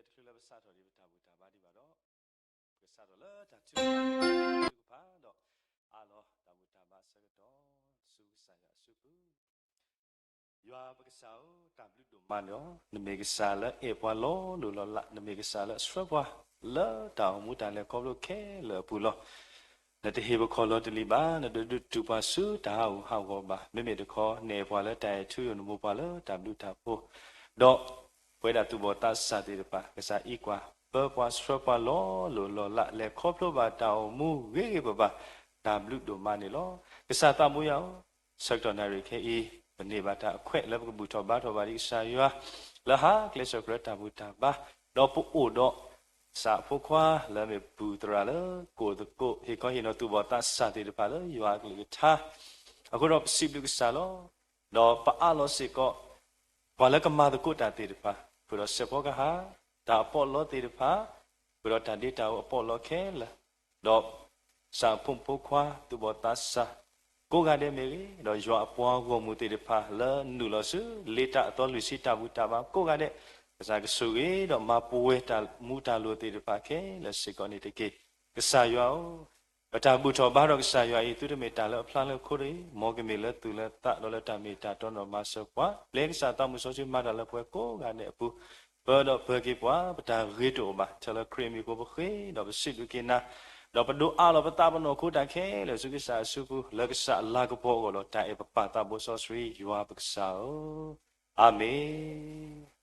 တချုးလၢပစးထီၣ်ဒံးပတၢ်ဘူၣ်တၢ်ဘါဒံးဘၣ်ဒီး, ပကစးထီၣ်လၢတၢ်ထုကဖၣ်, ထုကဖၣ်ဒီး အးလီၤတၢ်ဘူၣ်တၢ်ဘါအဆၢကတီၢ် ဆူကစၢ်ယွၤအစုပူၤ. ယွၤပကစၢ်ဧၢ, တၢ်ဘျုးဒိၣ်မးန့ၣ်လီၤ. နမ့ၢ်ကစၢ်လၢအဲၣ်ပှၤလီၤလိၢ်လီၤလး, နမ့ၢ်ကစၢ်လၢအဆှၢပှၤ လၢတၢ်အိၣ်မူတၢ်လဲၤခီဖျိခဲလၢာ်အပူၤလီၤ. နတဟ့ၣ်ပခီၣ်လီၤတလံၤဘၣ်, နတဒုးတူၢ်ပှၤဆူတၢ်ဟးဂူာ်ဟးဂီၤဘၣ်. မ့မ့ၢ်တခီ နအဲၣ်ပှၤလၢတၢ်အဲၣ်ထူယိာ်, နမိၢ်ပှၤလၢတၢ်ဘျုးတၢ်ဖှိၣ်, ဒီးပဝဲဒၣ်သူၣ်ဘီၣ်သးစၢ်သ့ၣ်တဖၣ် ကစၢ်အံးကွၢ်ပၢပှၤဆှၢပှၤလီၤလိၢ်လီၤလး လဲၤခီဖျိဘၣ်တၢ်အိၣ်မူဂ့ၤဂ့ၤဘၣ်ဘၣ်, တၢ်ဘျုးဒိၣ်မးန့ၣ်လီၤ. ကစၢ်သးဘိယွၤဧၢ, ဆၢကတီၢ်နၣ်ရံၣ်ခဲအံၤ ပန့ၢ်ဘၣ်တၢ်အခွဲးလၢပကဘူၣ်ထီၣ်ဘါထီၣ်ဘၣ်ဒံးကစၢ်ယွၤ လၢဟါကျဲစၢးကြၢးတၢ်ဘူၣ်တၢ်ဘါ, ဒီးပအိၣ်ဒီး ကစၢ်အဖိခွါလၢအမ့ၢ်ပူၤသရၣ်လၢကိၣ်သကိး ဟ့ၣ်ခီဟ့ၣ်နီၤသူၣ်ဘီၣ်သးစၢ်သ့ၣ်တဖၣ်လၢယွၤအကလုၢ်ကထါ, အဃိဒီးပစံးဘျုးကစၢ်လီၤ. ဒီးပအးလီၤစ့ၢ်ကီး ပှၤလၢကမၤသကိးတၢ်သ့ၣ်တဖၣ်, ဃုာ်ဒီးစဲးဖီကဟၣ်, တၢ်အပီးအလီသ့ၣ်တဖၣ်, ဃုာ်ဒီးတၢ်ဒ့တၢ်အူအပီးအလီခဲလၢာ်, ဒီး ကစၢ်အဖိမုၣ်ဖိခွါ သူၣ်ဘီၣ်သးစၢ် ကိးဂၤဒဲးမ့ၢ်ဂ့ၤ, ဒီးယွၤအပှၤဂီၢ်မုၢ်သ့ၣ်တဖၣ်လၢနုာ်လီၤဆူ လ့တၢ်အသီလွံၢ်ဆံတၢ်ဘူၣ်တၢ်ဘါကိးဂၤဒဲး, ကစၢ်ကဆိၣ်ဂ့ၤဒီးမၤပှဲၤတၢ်မူတၢ်လိၤသ့ၣ်တဖၣ်ခဲလၢာ်စ့ၢ်ကီးန့ၣ်တက့ၢ်. ကစၢ်ယွၤဧၢ, ပတၢ်ဘူၣ်ထီၣ်ဘါထီၣ်ကစၢ်ယွၤအံၤ သုတမ့ၢ်တၢ်လၢအဖျါလၢခိတဂ့ၤ, မ်ကမ့ၢ်လၢသူၣ်လၢသး ဒီးလၢတၢ်မ့ၢ်တၢ်တီနီၢ်မၤစၢၤပှၤ, ပျဲကစၢ်သးမုၢ်စီဆှံမၤတၢ်လၢပှဲၤကိးဂၤဒဲးအပူၤ, ပၢဒီးပၢၤက့ၤပှၤ, ပတၢ်ဂ့ၤတအိၣ်ဘၣ်, ထဲလၢခရံာ်အမံၤအဃိပဃ့ဒီးပစံးဘျုးက့ၤနၤ, ဒီးပဒိးအးလီၤပသးပနီၣ်ခိတၢ်ခဲလၢာ်ဆူကစၢ်အစုပူၤ လၢကစၢ်အလၤကပီၤအဂီၢ်ဒီး တၢ်အဲၣ်ပပၢ်သးဘိစီဆှံယွၤပကစၢ်ဧၢ, အၤမ့ၣ်.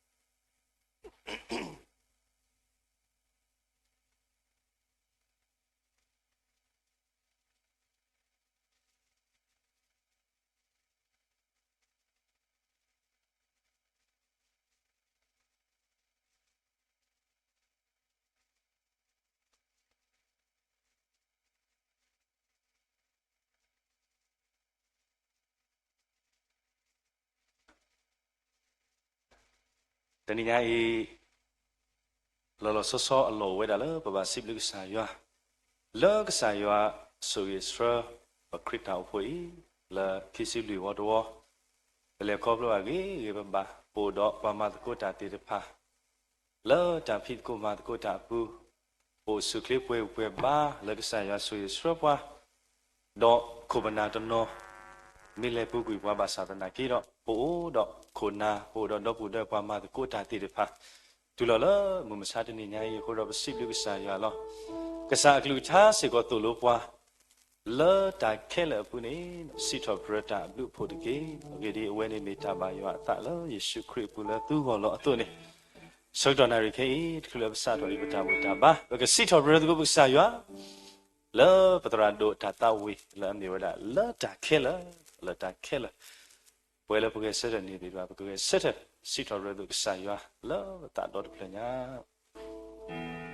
တနံၤညါအံၤ လီၤလီၤဆီဆီအလီၢ်အိၣ်ဝဲဒၣ်လၢပဘၣ်စံးဘျုးကစၢ်ယွၤ, လၢကစၢ်ယွၤဆိၣ်ဂ့ၤဆှၢ ပခရံာ်တၢ်အိၣ်ဖှိၣ်အံၤ လၢခံဆံလွံၢ်ဝီတဝီ, ပလဲၤခီဖျိဘၣ်ဂ့ၤဂ့ၤဘၣ်ဘၣ်, ပအိၣ်ဒီးပှၤမၤသကိးတၢ်သ့ၣ်တဖၣ် လၢတၢ်ဖံးသကိးမၤသကိးတၢ်အပူၤ, ပအိၣ်ဆူၣ်ချ့ပှဲၤဂံၢ်ပှဲၤဘါလၢကစၢ်ယွၤဆိၣ်ဂ့ၤဆှၢပှၤ, ဒီးခိၣ်ပနၢ်တနီၤ မ့ၢ်လဲၤပူၤကွံာ်ပှၤဘၣ်ဆၣ်သနာ်က့ဒီး ပအိၣ်ဒီးခိၣ်နၢ် ပအိၣ်ဒီးဒီပုၢ်ဒီဝဲၢ်ပှၤမၤသကိးတၢ်သ့ၣ်တဖၣ် တုၤလီၤလၢမုၢ်မဆါတနံၤညါအံၤအဃိဒီး ပစံးဘျုးကစၢ်ယွၤလီၤ. ကစၢ်အကလုၢ်ကထါစ့ၢ်ကီးသိၣ်လိပှၤ လၢတၢ်ခဲလၢာ်အပူၤန့ၣ် စံးထီၣ်ပတြၢၤတၢ်အဘျုးအဖှိၣ်တက့ၢ်. အဂ့ၢ်ဒ်အံၤ, အဝဲန့ၣ်မ့ၢ်တၢ်ဘၣ်ယွၤအသးလၢယ့ၣ်ၡူးခရံာ်အပူၤလၢသုဂီၢ်လီၤအသိးန့ၣ်, ဆၢကတီၢ်နၣ်ရံၣ်ခဲအံၤ တချုးလၢပစးထီၣ်ဒံးပတၢ်ဘူၣ်တၢ်ဘါ ပကစံးထီၣ်ပတြၢၤသကိးပကစၢ်ယွၤ လၢပသရၣ်ဒိၣ်တၢ်သးဝံၣ်လၢအမ့ၢ်ဝဲဒၣ် လၢတၢ်ခဲလၢာ်, လၢတၢ်ခဲလၢာ်, ပဝဲလၢပဂဲၤဆၢထၢၣ်န့ၣ်သ့ၣ်တဖၣ် ပကဂဲၤဆၢထၢၣ် စံးထီၣ်ပတြၢၤသကိးကစၢ်ယွၤ လၢပသးဒီတဖျၢၣ်ညါ လၢတၢ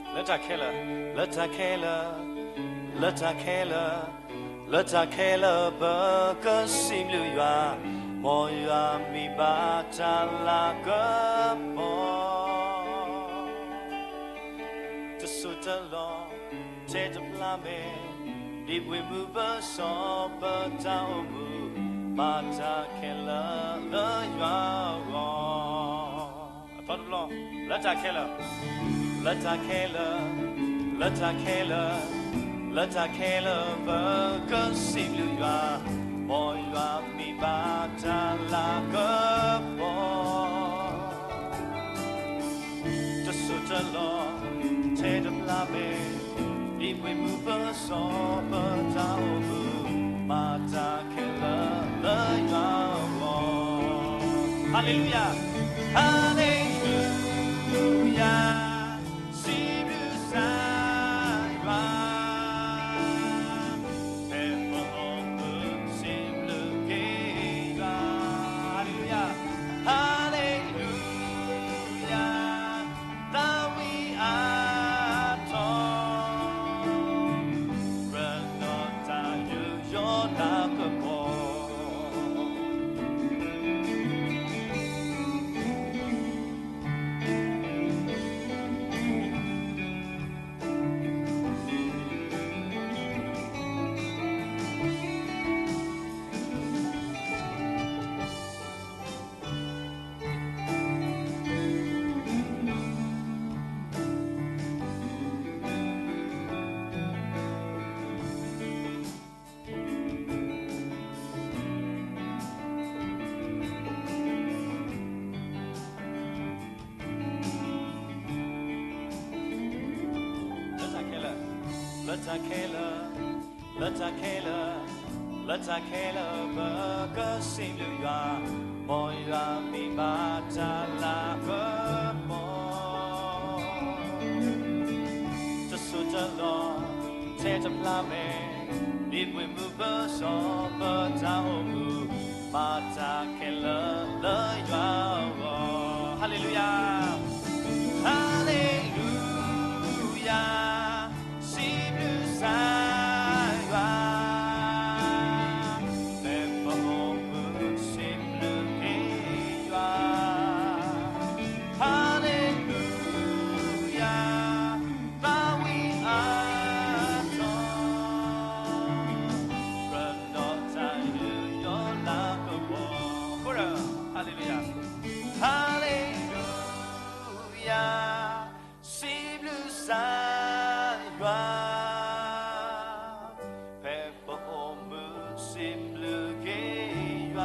်ခဲလၢာ်, လၢတၢ်ခဲလၢာ်, လၢတၢ်ခဲလၢာ်, လၢတၢ်ခဲလၢာ် ပကစံးဘျုးယွၤ, မ်ယွၤမံၤဘၣ်တၢ်လၤကပီၤ တစိၢ်တလီၢ် ထဲတဖျါမဲာ်, ဒ်ပှ့ၤမုၢ်ပစီၢ်ပတၢ်အိၣ်မူ, မၤတၢ်ခဲလၢာ်လၢယွၤအဂီၢ်. အသီတဘျီ, လၢတၢ်ခဲလၢာ်, လၢတၢ်ခဲလၢာ်, လၢတၢ်ခဲလၢာ်, လၢတၢ်ခဲလၢာ် ပကစံးဘျုးယွၤ, မ်ယွၤမံၤဘၣ်တၢ်လၤကပီၤ တစိၢ်တလီၢ် ထဲတဖျါမဲာ်, ဒ်ပှ့ၤမုၢ်ပစီၢ်ပတၢ်အိၣ်မူ, မၤတၢ်ခဲလၢာ်လၢယွၤအဂီၢ်. Hallelujah, hallelujah, စံးဘျုးကစၢ်ယွၤ ဖဲပအိၣ်မူစံးဘျုးက့ၤယွၤ, Hallelujah, hallelujah, သးဝံၣ်အါထီၣ်, ရၤနီၢ်တၢ်ယူးယီၣ်လၤကပီၤ လၢတၢ်ခဲလၢာ်, လၢတၢ်ခဲလၢာ်, လၢတၢ်ခဲလၢာ်ပကစံးဘျုးယွၤ, မ်ယွၤမ့ၢ်ဘၣ်တၢ်လၤကပီၤ တစိၢ်တလီၢ်, ထဲတဖျါမဲာ်, ဒ်ပှ့ၤမုၢ်ပစီၤပတၢ်အိၣ်မူ, မၤတၢ်ခဲလၢာ်လၢယွၤအဂီၢ်. ဟါလ့လူယၤ, ဟါလ့လူယၤ, စံးဘျုးကစၢ်ယွၤ, ဖဲပအိၣ်မူစံးဘျုးက့ၤယွၤ. ဟါလ့လူယၤ, သးဝံၣ်အါထီၣ်, ကြၢးဒီးတၢ်ယူးယီၣ်လၤကပီၤ, ဟါလ့လူယၤ, ဟါလ့လူယၤ, စံးဘျုးကစၢ်ယွၤ, ဖဲပအိၣ်မူစံးဘျုးက့ၤယွၤ.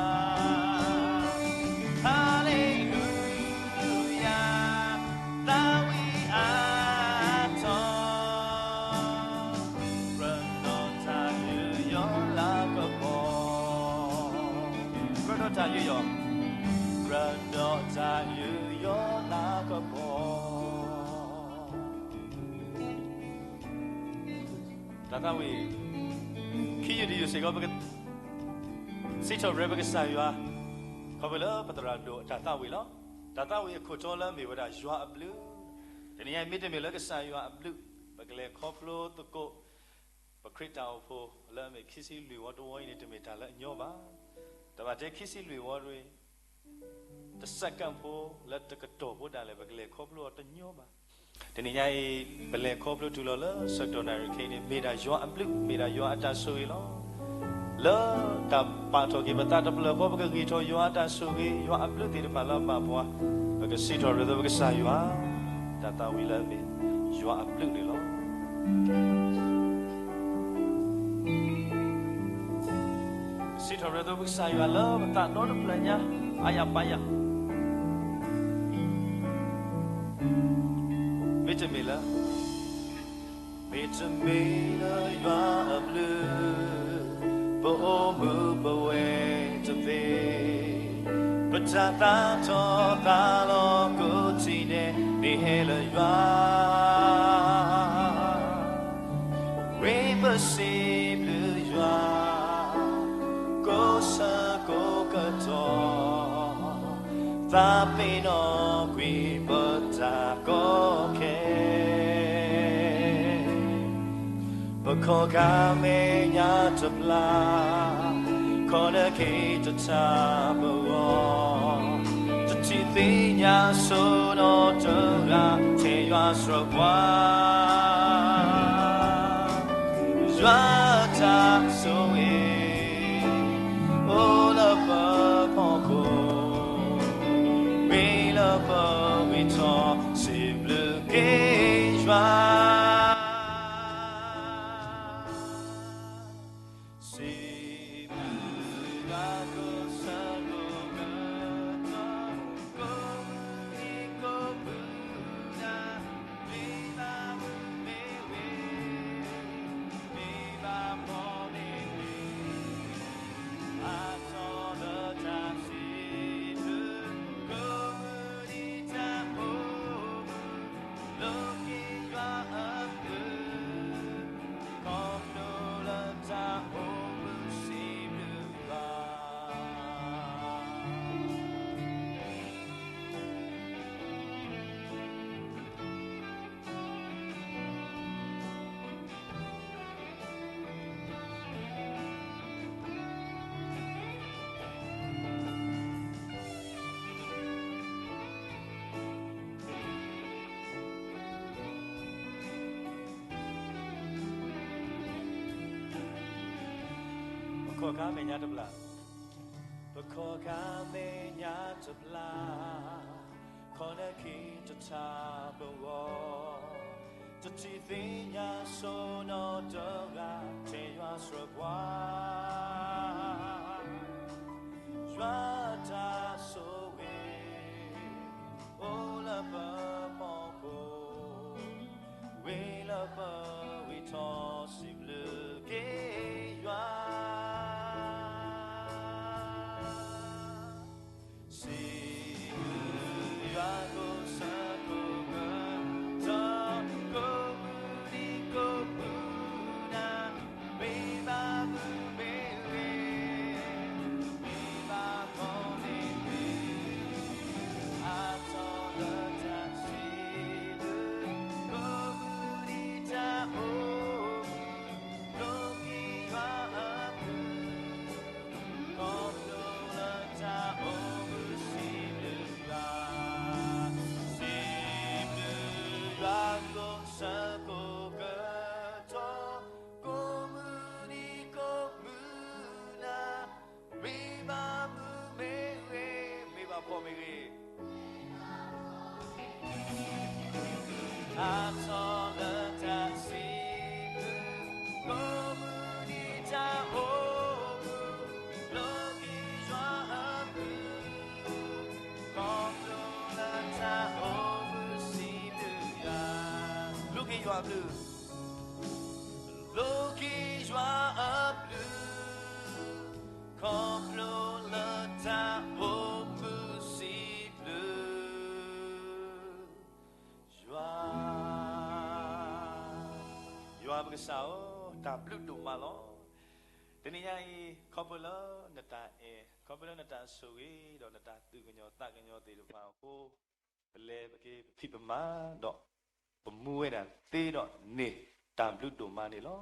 ဟါလ့လူယၤ, သးဝံၣ်အါထီၣ်, ကြၢးဒီးတၢ်ယူးယီၣ်လၤကပီၤ, ကြၢးဒီးတၢ်ယူးယီၣ်, ကြၢးဒီးတၢ်ယူးယီၣ်လၤကပီၤ. တၢ်သးဝံၣ်, ခံယုၢ်တယုၢ်စ့ၢ်ကီး ပကစံးထီၣ်ပတြၢၤပကစၢ်ယွၤ, ခီဖျိလၢပသရၣ်ဒိၣ်အတၢ်သးဝံၣ်လီၤ. တၢ်သးဝံၣ်အခိၣ်တီလၢအမ့ၢ်ဝဲဒၣ်ယွၤအဘျုး, တနံၤညါအံၤမ့တမ့ၢ်လၢကစၢ်ယွၤအဘျုး, ပကလဲၤခီဖျိသကိး ပခရံာ်တၢ်အိၣ်ဖှိၣ်လၢအမ့ၢ်ခံဆံလွံၢ်ဝီတဝီအံၤန့ၣ် တမ့ၢ်တၢ်လၢအညီဘၣ်. တဘၣ်တဲခံဆံလွံၢ်ဝီတဝီအံၤ တစကၣ်ဖိလၢတကတီၢ်ဖိဒၣ်လဲာ် ပကလဲၤခီဖျိအီၤတညီဘၣ်. တနံၤညါအံၤ ပလဲၤခီဖျိတုၤလီၤလၢဆၢကတီၢ်နၣ်ရံၣ်ခဲအံၤန့ၣ် မ့ၢ်ဒၣ်ယွၤအဘျုး, မ့ၢ်ဒၣ်ယွၤအတၢ်ဆိၣ်ဂ့ၤလီၤ. လၢတၢ်ပာ်ထီၣ်က့ၤပသးတဖျၢၣ်ဃီ ပကဂ့ၤထီၣ်ယွၤအတၢ်ဆိၣ်ဂ့ၤ, ယွၤအဘျုးသ့ၣ်တဖၣ်လၢအဘၣ်ပှၤ, ပကစံးထီၣ်ပတြၢၤပကစၢ်ယွၤ, တၢ်သးဝံၣ်လၢအမ့ၢ်ယွၤအဘျုးန့ၣ်လီၤ. စံးထီၣ်ပတြၢၤပကစၢ်ယွၤလၢပသးဒီတဖျၢၣ်ညါ, အါယၤပာ်ယၤ, မ့တမ့ၢ်လၢ, မ့တမ့ၢ်လၢယွၤအဘျုး, ပအိၣ်မူပဝဲတသ့, ပတၢ်သးထီၣ်သးလီၤကိးထံၣ်ဒဲး မ့ၢ်ဟဲလၢယွၤ ဝံပစံးဘျုးယွၤ, ကိးဆၢကိးကတီၢ်, သးပ့ၤနီၣ်ကွံာ်ပတၢ်ကီခဲ, ပခီၣ်ကါမဲာ်ညါတဘျါ, ခီၣ်နၢၣ်က့ၤတထးပဂီၢ်, တထံၣ်သ့ၣ်ညါစိနီတဂၤ ထဲယွၤစရၢပှၤ ယွၤအတၢ်ဆိၣ်ဂ့ၤ အိၣ်လၢပဖီခိၣ်, မ့ၢ်လၢပဝံထီၣ် စံးဘျုးက့ၤယွၤ စံးဘျုးယွၤ ကိးဆၢကိးကတီၢ်, ကိးမုၢ်နံၤကိးမုၢ်နၤ, မ့ၢ်ဘၣ်မုၢ်မ့ၢ်ဝ့ၢ်, မ့ၢ်ဘၣ်ပှၤမ့ၢ်ဝ့ၢ်, အါထီၣ်လၢတၢ်စံးဘျုး, ကိးမုၢ်နံၤတၢ်အိၣ်မူ, လိးက့ၤယွၤအဘျုး, ခီဖျိလၢတၢ်အိၣ်မူစံးဘျုးဘၣ်. ပခီၣ်ကါမဲာ်ညါတဘျါ, ပခီၣ်ကါမဲာ်ညါတဘျါ, ခီၣ်နၢၣ်က့ၤတထးပဂီၢ်, တထံၣ်သ့ၣ်ညါစိနီတဂၤ ထဲယွၤစရၢပှၤ ယွၤအတၢ်ဆိၣ်ဂ့ၤ အိၣ်လၢပဖီခိၣ်, ဝံလၢပဝံထီၣ် စံးဘျုးက့ၤယွၤ, စံးဘျုးယွၤကိးဆၢကိးကတီၢ်, ကိးမုၢ်နံၤကိးမုၢ်နၤ, မ့ၢ်ဘၣ်မုၢ်မ့ၢ်ဂ့ၤ, မ့ၢ်ဘၣ်ဖှီၣ်မ့ၢ်မုၢ်, အါထီၣ်လၢတၢ်စံးဘျုး, ကိးမုၢ်နံၤတၢ်အိၣ်မူ, လိးက့ၤယွၤအဘျုး, ခီဖျိလၢတၢ်အိၣ်မူ စံးဘျုးယွၤ, စံးဘျုးယွၤကိးဆၢကိးကတီၢ်, ကိးမုၢ်နံၤကိးမုၢ်နၤ, မ့ၢ်ဘၣ်မုၢ်မ့ၢ်ဂ့ၤ, မ့ၢ်ဘၣ်ဖှီၣ်မ့ၢ်ဂ့ၤ, အါထီၣ်လၢတၢ်စံးဘျုး, ကိးမုၢ်နံၤတၢ်အိၣ်မူ, လိးက့ၤယွၤအဘျုး, ခီဖျိလၢတၢ်အိၣ်မူ စံးဘျုးယွၤ, လိးက့ၤယွၤအဘျုး, လိးက့ၤယွၤအဘျုး, ခီဖျိလၢတၢ်အိၣ်မူ စံးဘျုးယွၤ, ယွၤပကစၢ်ဧၢ, တၢ်ဘျုးဒိၣ်မးလီၤ. တနံၤညါအံၤ ခီဖျိလၢနတၢ်အဲၣ်, ခီဖျိလၢနတၢ်ဆိၣ်ဂ့ၤ, ဒီးနတၢ်သူၣ်ကညီၤသးကညီၤသ့ၣ်တဖၣ်အဃိ, ပလဲၤပက့ၤပဖံးပမၤ, ဒီးပမူဝဲဒၣ်သ့ဒီးန့ၣ်, တၢ်ဘျုးဒိၣ်မးန့ၣ်လီၤ.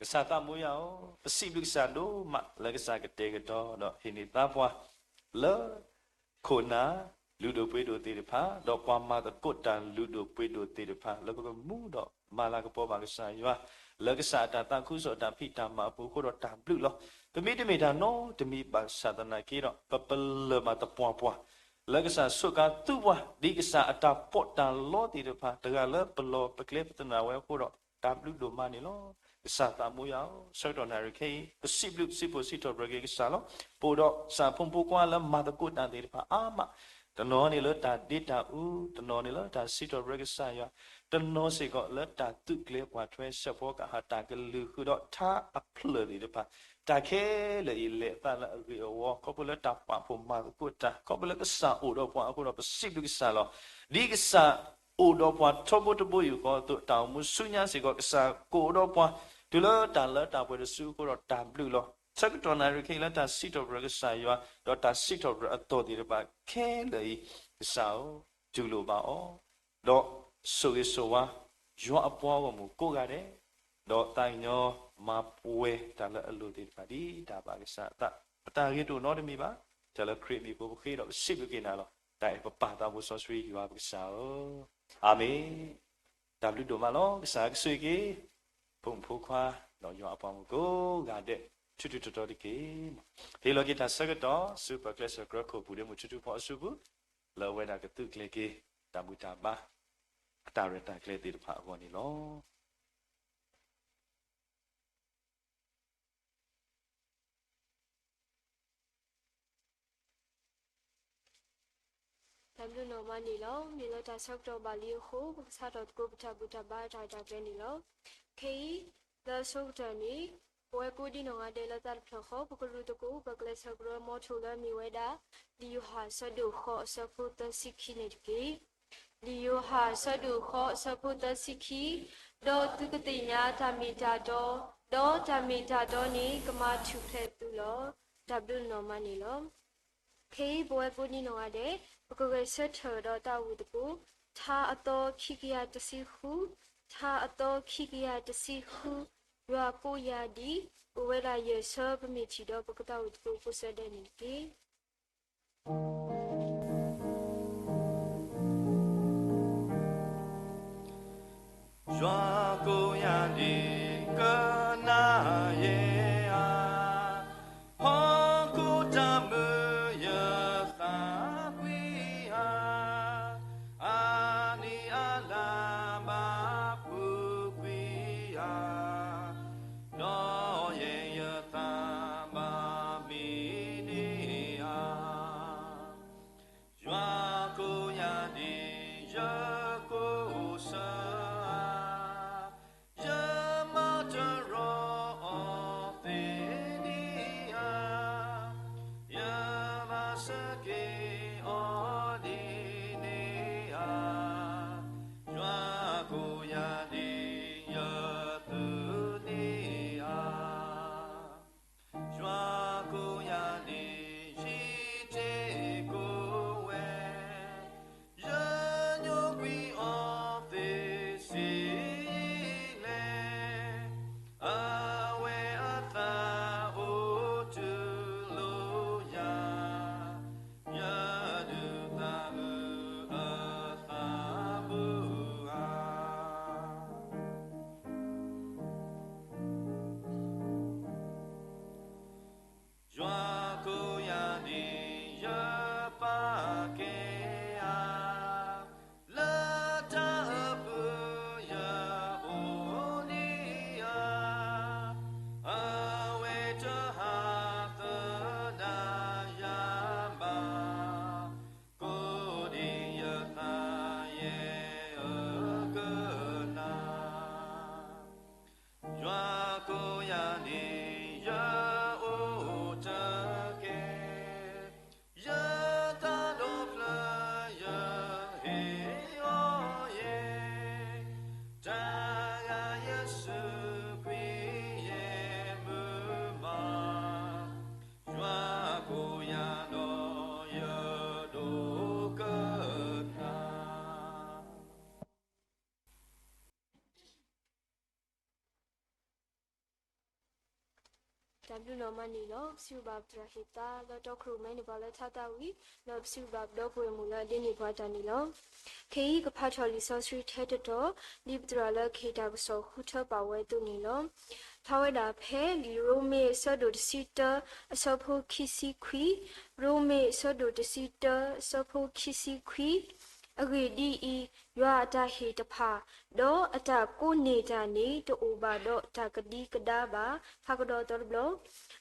ကစၢ်သးမိယၤဧၢ, ပစံးဘျုးကစၢ်ဒိၣ်မး လၢကစၢ်ကတဲာ်ကတီၤ ဒီးဟ့ၣ်န့ၢ်သါပှၤ လၢ ခိၣ်နၢ်လုၢ်ဒိၣ်ပှ့ၤဒိၣ်သ့ၣ်တဖၣ်, ဒီးပှၤမၤသကိးတၢ်လုၢ်ဒိၣ်ပှ့ၤဒိၣ်သ့ၣ်တဖၣ်, လၢပကမူဒီးမၤလၤကပီၤဘၣ်ကစၢ်ယွၤ, လၢကစၢ်အတၢ်သးခုကစီၣ်အတၢ်ဖံးတၢ်မၤအပူၤအဃိဒီးတၢ်ဘျုးလီၤ. ပမ့တမ့ၢ်တၢ်နီတမံၤဘၣ်ဆၣ်သနာ်က့ဒီး ပပလၢၢ်ဘၣ်သပှၢ်ပှၢ်, လၢကစၢ်စူးကါသူပှၤ ဒ်ကစၢ်အတၢ်ပီးတၢ်လီသ့ၣ်တဖၣ် တဂၤလၢပလီၢ်ပကျဲပသနာ်ဝဲအဃိဒီး တၢ်ဘျုးဒိၣ်မးန့ၣ်လီၤ. ကစၢ်သးမိယၤဧၢ, ဆၢကတီၢ်နၣ်ရံၣ်ခဲအံၤ ပစံးဘျုးပစံးဖှိၣ်စံးထီၣ်ပတြၢၤက့ၤကစၢ်လီၤ. ပအိၣ်ဒီးကစၢ်ဖိမုၣ်ဖိခွါလၢမၤသကိးတၢ်သ့ၣ်တဖၣ်အါမး, တနီၤန့ၣ်လၢတၢ်ဒ့တၢ်အူ, တနီၤန့ၣ်လၢတၢ်စံးထီၣ်ပတြၢၤကစၢ်ယွၤ, တနီၤစ့ၢ်ကီးလၢတၢ်သူၣ်ကျဲၤကွၢ်ထွဲစဲးဖီကဟၣ် တၢ်ကလုၢ်ဃုာ်ဒီးထါအဖျၢၣ်သ့ၣ်တဖၣ်, တၢ်ခဲလၢာ်အံၤလဲၤအသးလၢအဂ့ၤအဝါ ခီဖျိလၢတၢ်ပာ်ဖှိၣ်မၤသကိးတၢ်, ခီဖျိလၢကစၢ်အိၣ်ဒီးပှၤအဃိဒီး ပစံးဘျုးကစၢ်လီၤ. ဒ်ကစၢ်အိၣ်ဒီးပှၤထီဘိတဘိယူၢ်ဃီအသိး, တၢ်အိၣ်မူဆူညါစ့ၢ်ကီး ကစၢ်ကအိၣ်ဒီးပှၤ တုၤလၢတၢ်လၢတၢ်ပှဲၤတစုအဃိဒီးတၢ်ဘျုးလီၤ. ဆၢကတီၢ်နၣ်ရံၣ်ခဲအံၤလၢတၢ်စံးထီၣ်ပတြၢၤကစၢ်ယွၤ ဒီးတၢ်စံးထီၣ်ပတြၢၤအသီၣ်သ့ၣ်တဖၣ်ခဲလၢာ်အံၤ, ကစၢ်ဧၢ, တူၢ်လိာ်ဘၣ်အီၤ, ဒီးဆိၣ်ဂ့ၤဆိၣ်ဝါ ယွၤအပှၤဂီၢ်မုၢ်ကိးဂၤဒဲး, ဒီးသးကညီၤမၤပှဲၤတၢ်လၢအလိၤသ့ၣ်တဖၣ် ဒ်တၢ်ဘၣ်ကစၢ်အသး, ပတၢ်ဂ့ၤတအိၣ်နီတမံၤဘၣ်, တၢ်လၢခရံာ်အမံၤအဃိပဃ့ဒီးပစံးဘျုးက့ၤနၤလီၤ. တၢ်အဲၣ်ပပၢ်သးဘိစီဆှံယွၤပကစၢ်ဧၢ, အၤမ့ၣ်. တၢ်ဘျုးဒိၣ်မးလီၤ. ကစၢ်ကဆိၣ်ဂ့ၤက့ၤ ဖိမုၣ်ဖိခွါ ဒီးယွၤအပှၤမုၣ်ကိးဂၤဒဲး ထူထူတီတီတက့ၢ်. ဟ့ၣ်လီၤက့ၤတၢ်ဆၢကတီၢ် ဆူပကျဲးစၢးကြၢးခိၣ်ပူၤ ဒ့မုၣ်ထူထူဖီအစုပူၤ, လၢအဝဲဒၣ်ကသုးကျဲၤက့ၤ တၢ်ဘူၣ်တၢ်ဘါ အတၢ်ရဲၣ်တၢ်ကျဲၤသ့ၣ်တဖၣ်အဂီၢ်န့ၣ်လီၤ. တၢ်ဘျုးဒိၣ်မးန့ၣ်လီၤ. မ့ၢ်လၢတၢ်ဆၢကတီၢ်ဘၣ်လံအဃိ ပကစးထီၣ်သကိးပတၢ်ဘူၣ်တၢ်ဘါတၢ်ရဲၣ်တၢ်ကျဲၤန့ၣ်လီၤ. ခဲအံၤ လၢအဆိကတၢၢ်န့ၣ် ပဝဲကိးဒံနီၢ်ဂၤဒဲးလၢတၢ်တဖျၢၣ်ဃီ ပကရူၢ်သကိးပကျဲးစၢးကြၢးမီထိၣ်လၢအမ့ၢ်ဝဲဒၣ် လံာ်ယိၤဟၣ်အဆၢဒိၣ်ဃိးအဆၢဖိသၢဆံခံန့ၣ်တက့ၢ်. လံာ်ယိၤဟၣ်အဆၢဒိၣ်ဃိးအဆၢဖိသၢဆံခံ, ဒီးသုကသ့ၣ်ညါတၢ်မ့ၢ်တၢ်တီ, ဒီးတၢ်မ့ၢ်တၢ်တီန့ၣ် ကမၤထူၣ်ဖျဲးသုလီၤ. တၢ်ဘျုးဒိၣ်မးန့ၣ်လီၤ. ခဲအံၤပဝဲကိးဒံနီၢ်ဂၤဒဲး ပကဂဲၤဆၢထၢၣ်ဒီးတၢ်အိၣ်သကိး ထါအသီခံကယၤတဆံဃု, ထါအသီခံကယၤတဆံဃု, ယွၤကိးယၤဒ် အိၣ်ဝဲဒၣ်ယဲၢ်ဆၢပမ့ၢ်ထံၣ်ဒီးပကသးအိၣ်သကိးကိးဆၢဒဲးန့ၣ်တက့ၢ်. ယွၤကိးယၤဒ် ကနၣ်ယဲဧါ, ဟီၣ်ခိၣ်တၢ်မုာ်ယသးကွံဧါ, အါနံၣ်အါလါဘၣ်ပူၤကွံဧါ, ဒီးယဲယသးဘၣ်မံန့ၢ်ဧါ. ယွၤကိးယၤဒ်ယကိးဆၢဧါ, ယမ တၢ်ဘျုးနီၢ်မးန့ၣ်လီၤ. ပစံးဘျုးဘၣ်ပသရၣ်ဟ့ၣ်သါလၢတီခိၣ်ရိၣ်မဲန့ၣ် ပှၤလၢထါသးဝံၤ, ဒီးပစံးဘျုးဘၣ်ပဒီပုၢ်ဝဲၢ်မုၣ်လၢအဒ့န့ၢ်ပှၤတၢ်န့ၣ်လီၤ. ခဲအံၤကဖးထီၣ်လံာ်စီဆှံထဲတတီၤ, ဒ်ပသရၣ်လၢကဟ့ၣ်တၢ်ကစီၣ်ဃုထၢပာ်ဝဲအသိးန့ၣ်လီၤ. ဖျါဝဲဒၣ်ဖဲလံာ်ရိမ့ၤအဆၢဒိၣ်တဆံတၢ အဆၢဖိခံဆံခွံ, ရိမ့ၤအဆၢဒိၣ်တဆံတၢ အဆၢဖိခံဆံခွံ, အဂ့ၢ်ဒ်အံၤ, ယွၤအတၢ်ဟ့ၣ်တဖၣ်, ဒီးအတၢ်ကိးန့ၢ်တၢ်န့ၣ် တအိၣ်ဘၣ်ဒီးတၢ်ကဒံကဒါဘၣ်. ဖးကဒီးသီတဘျီ,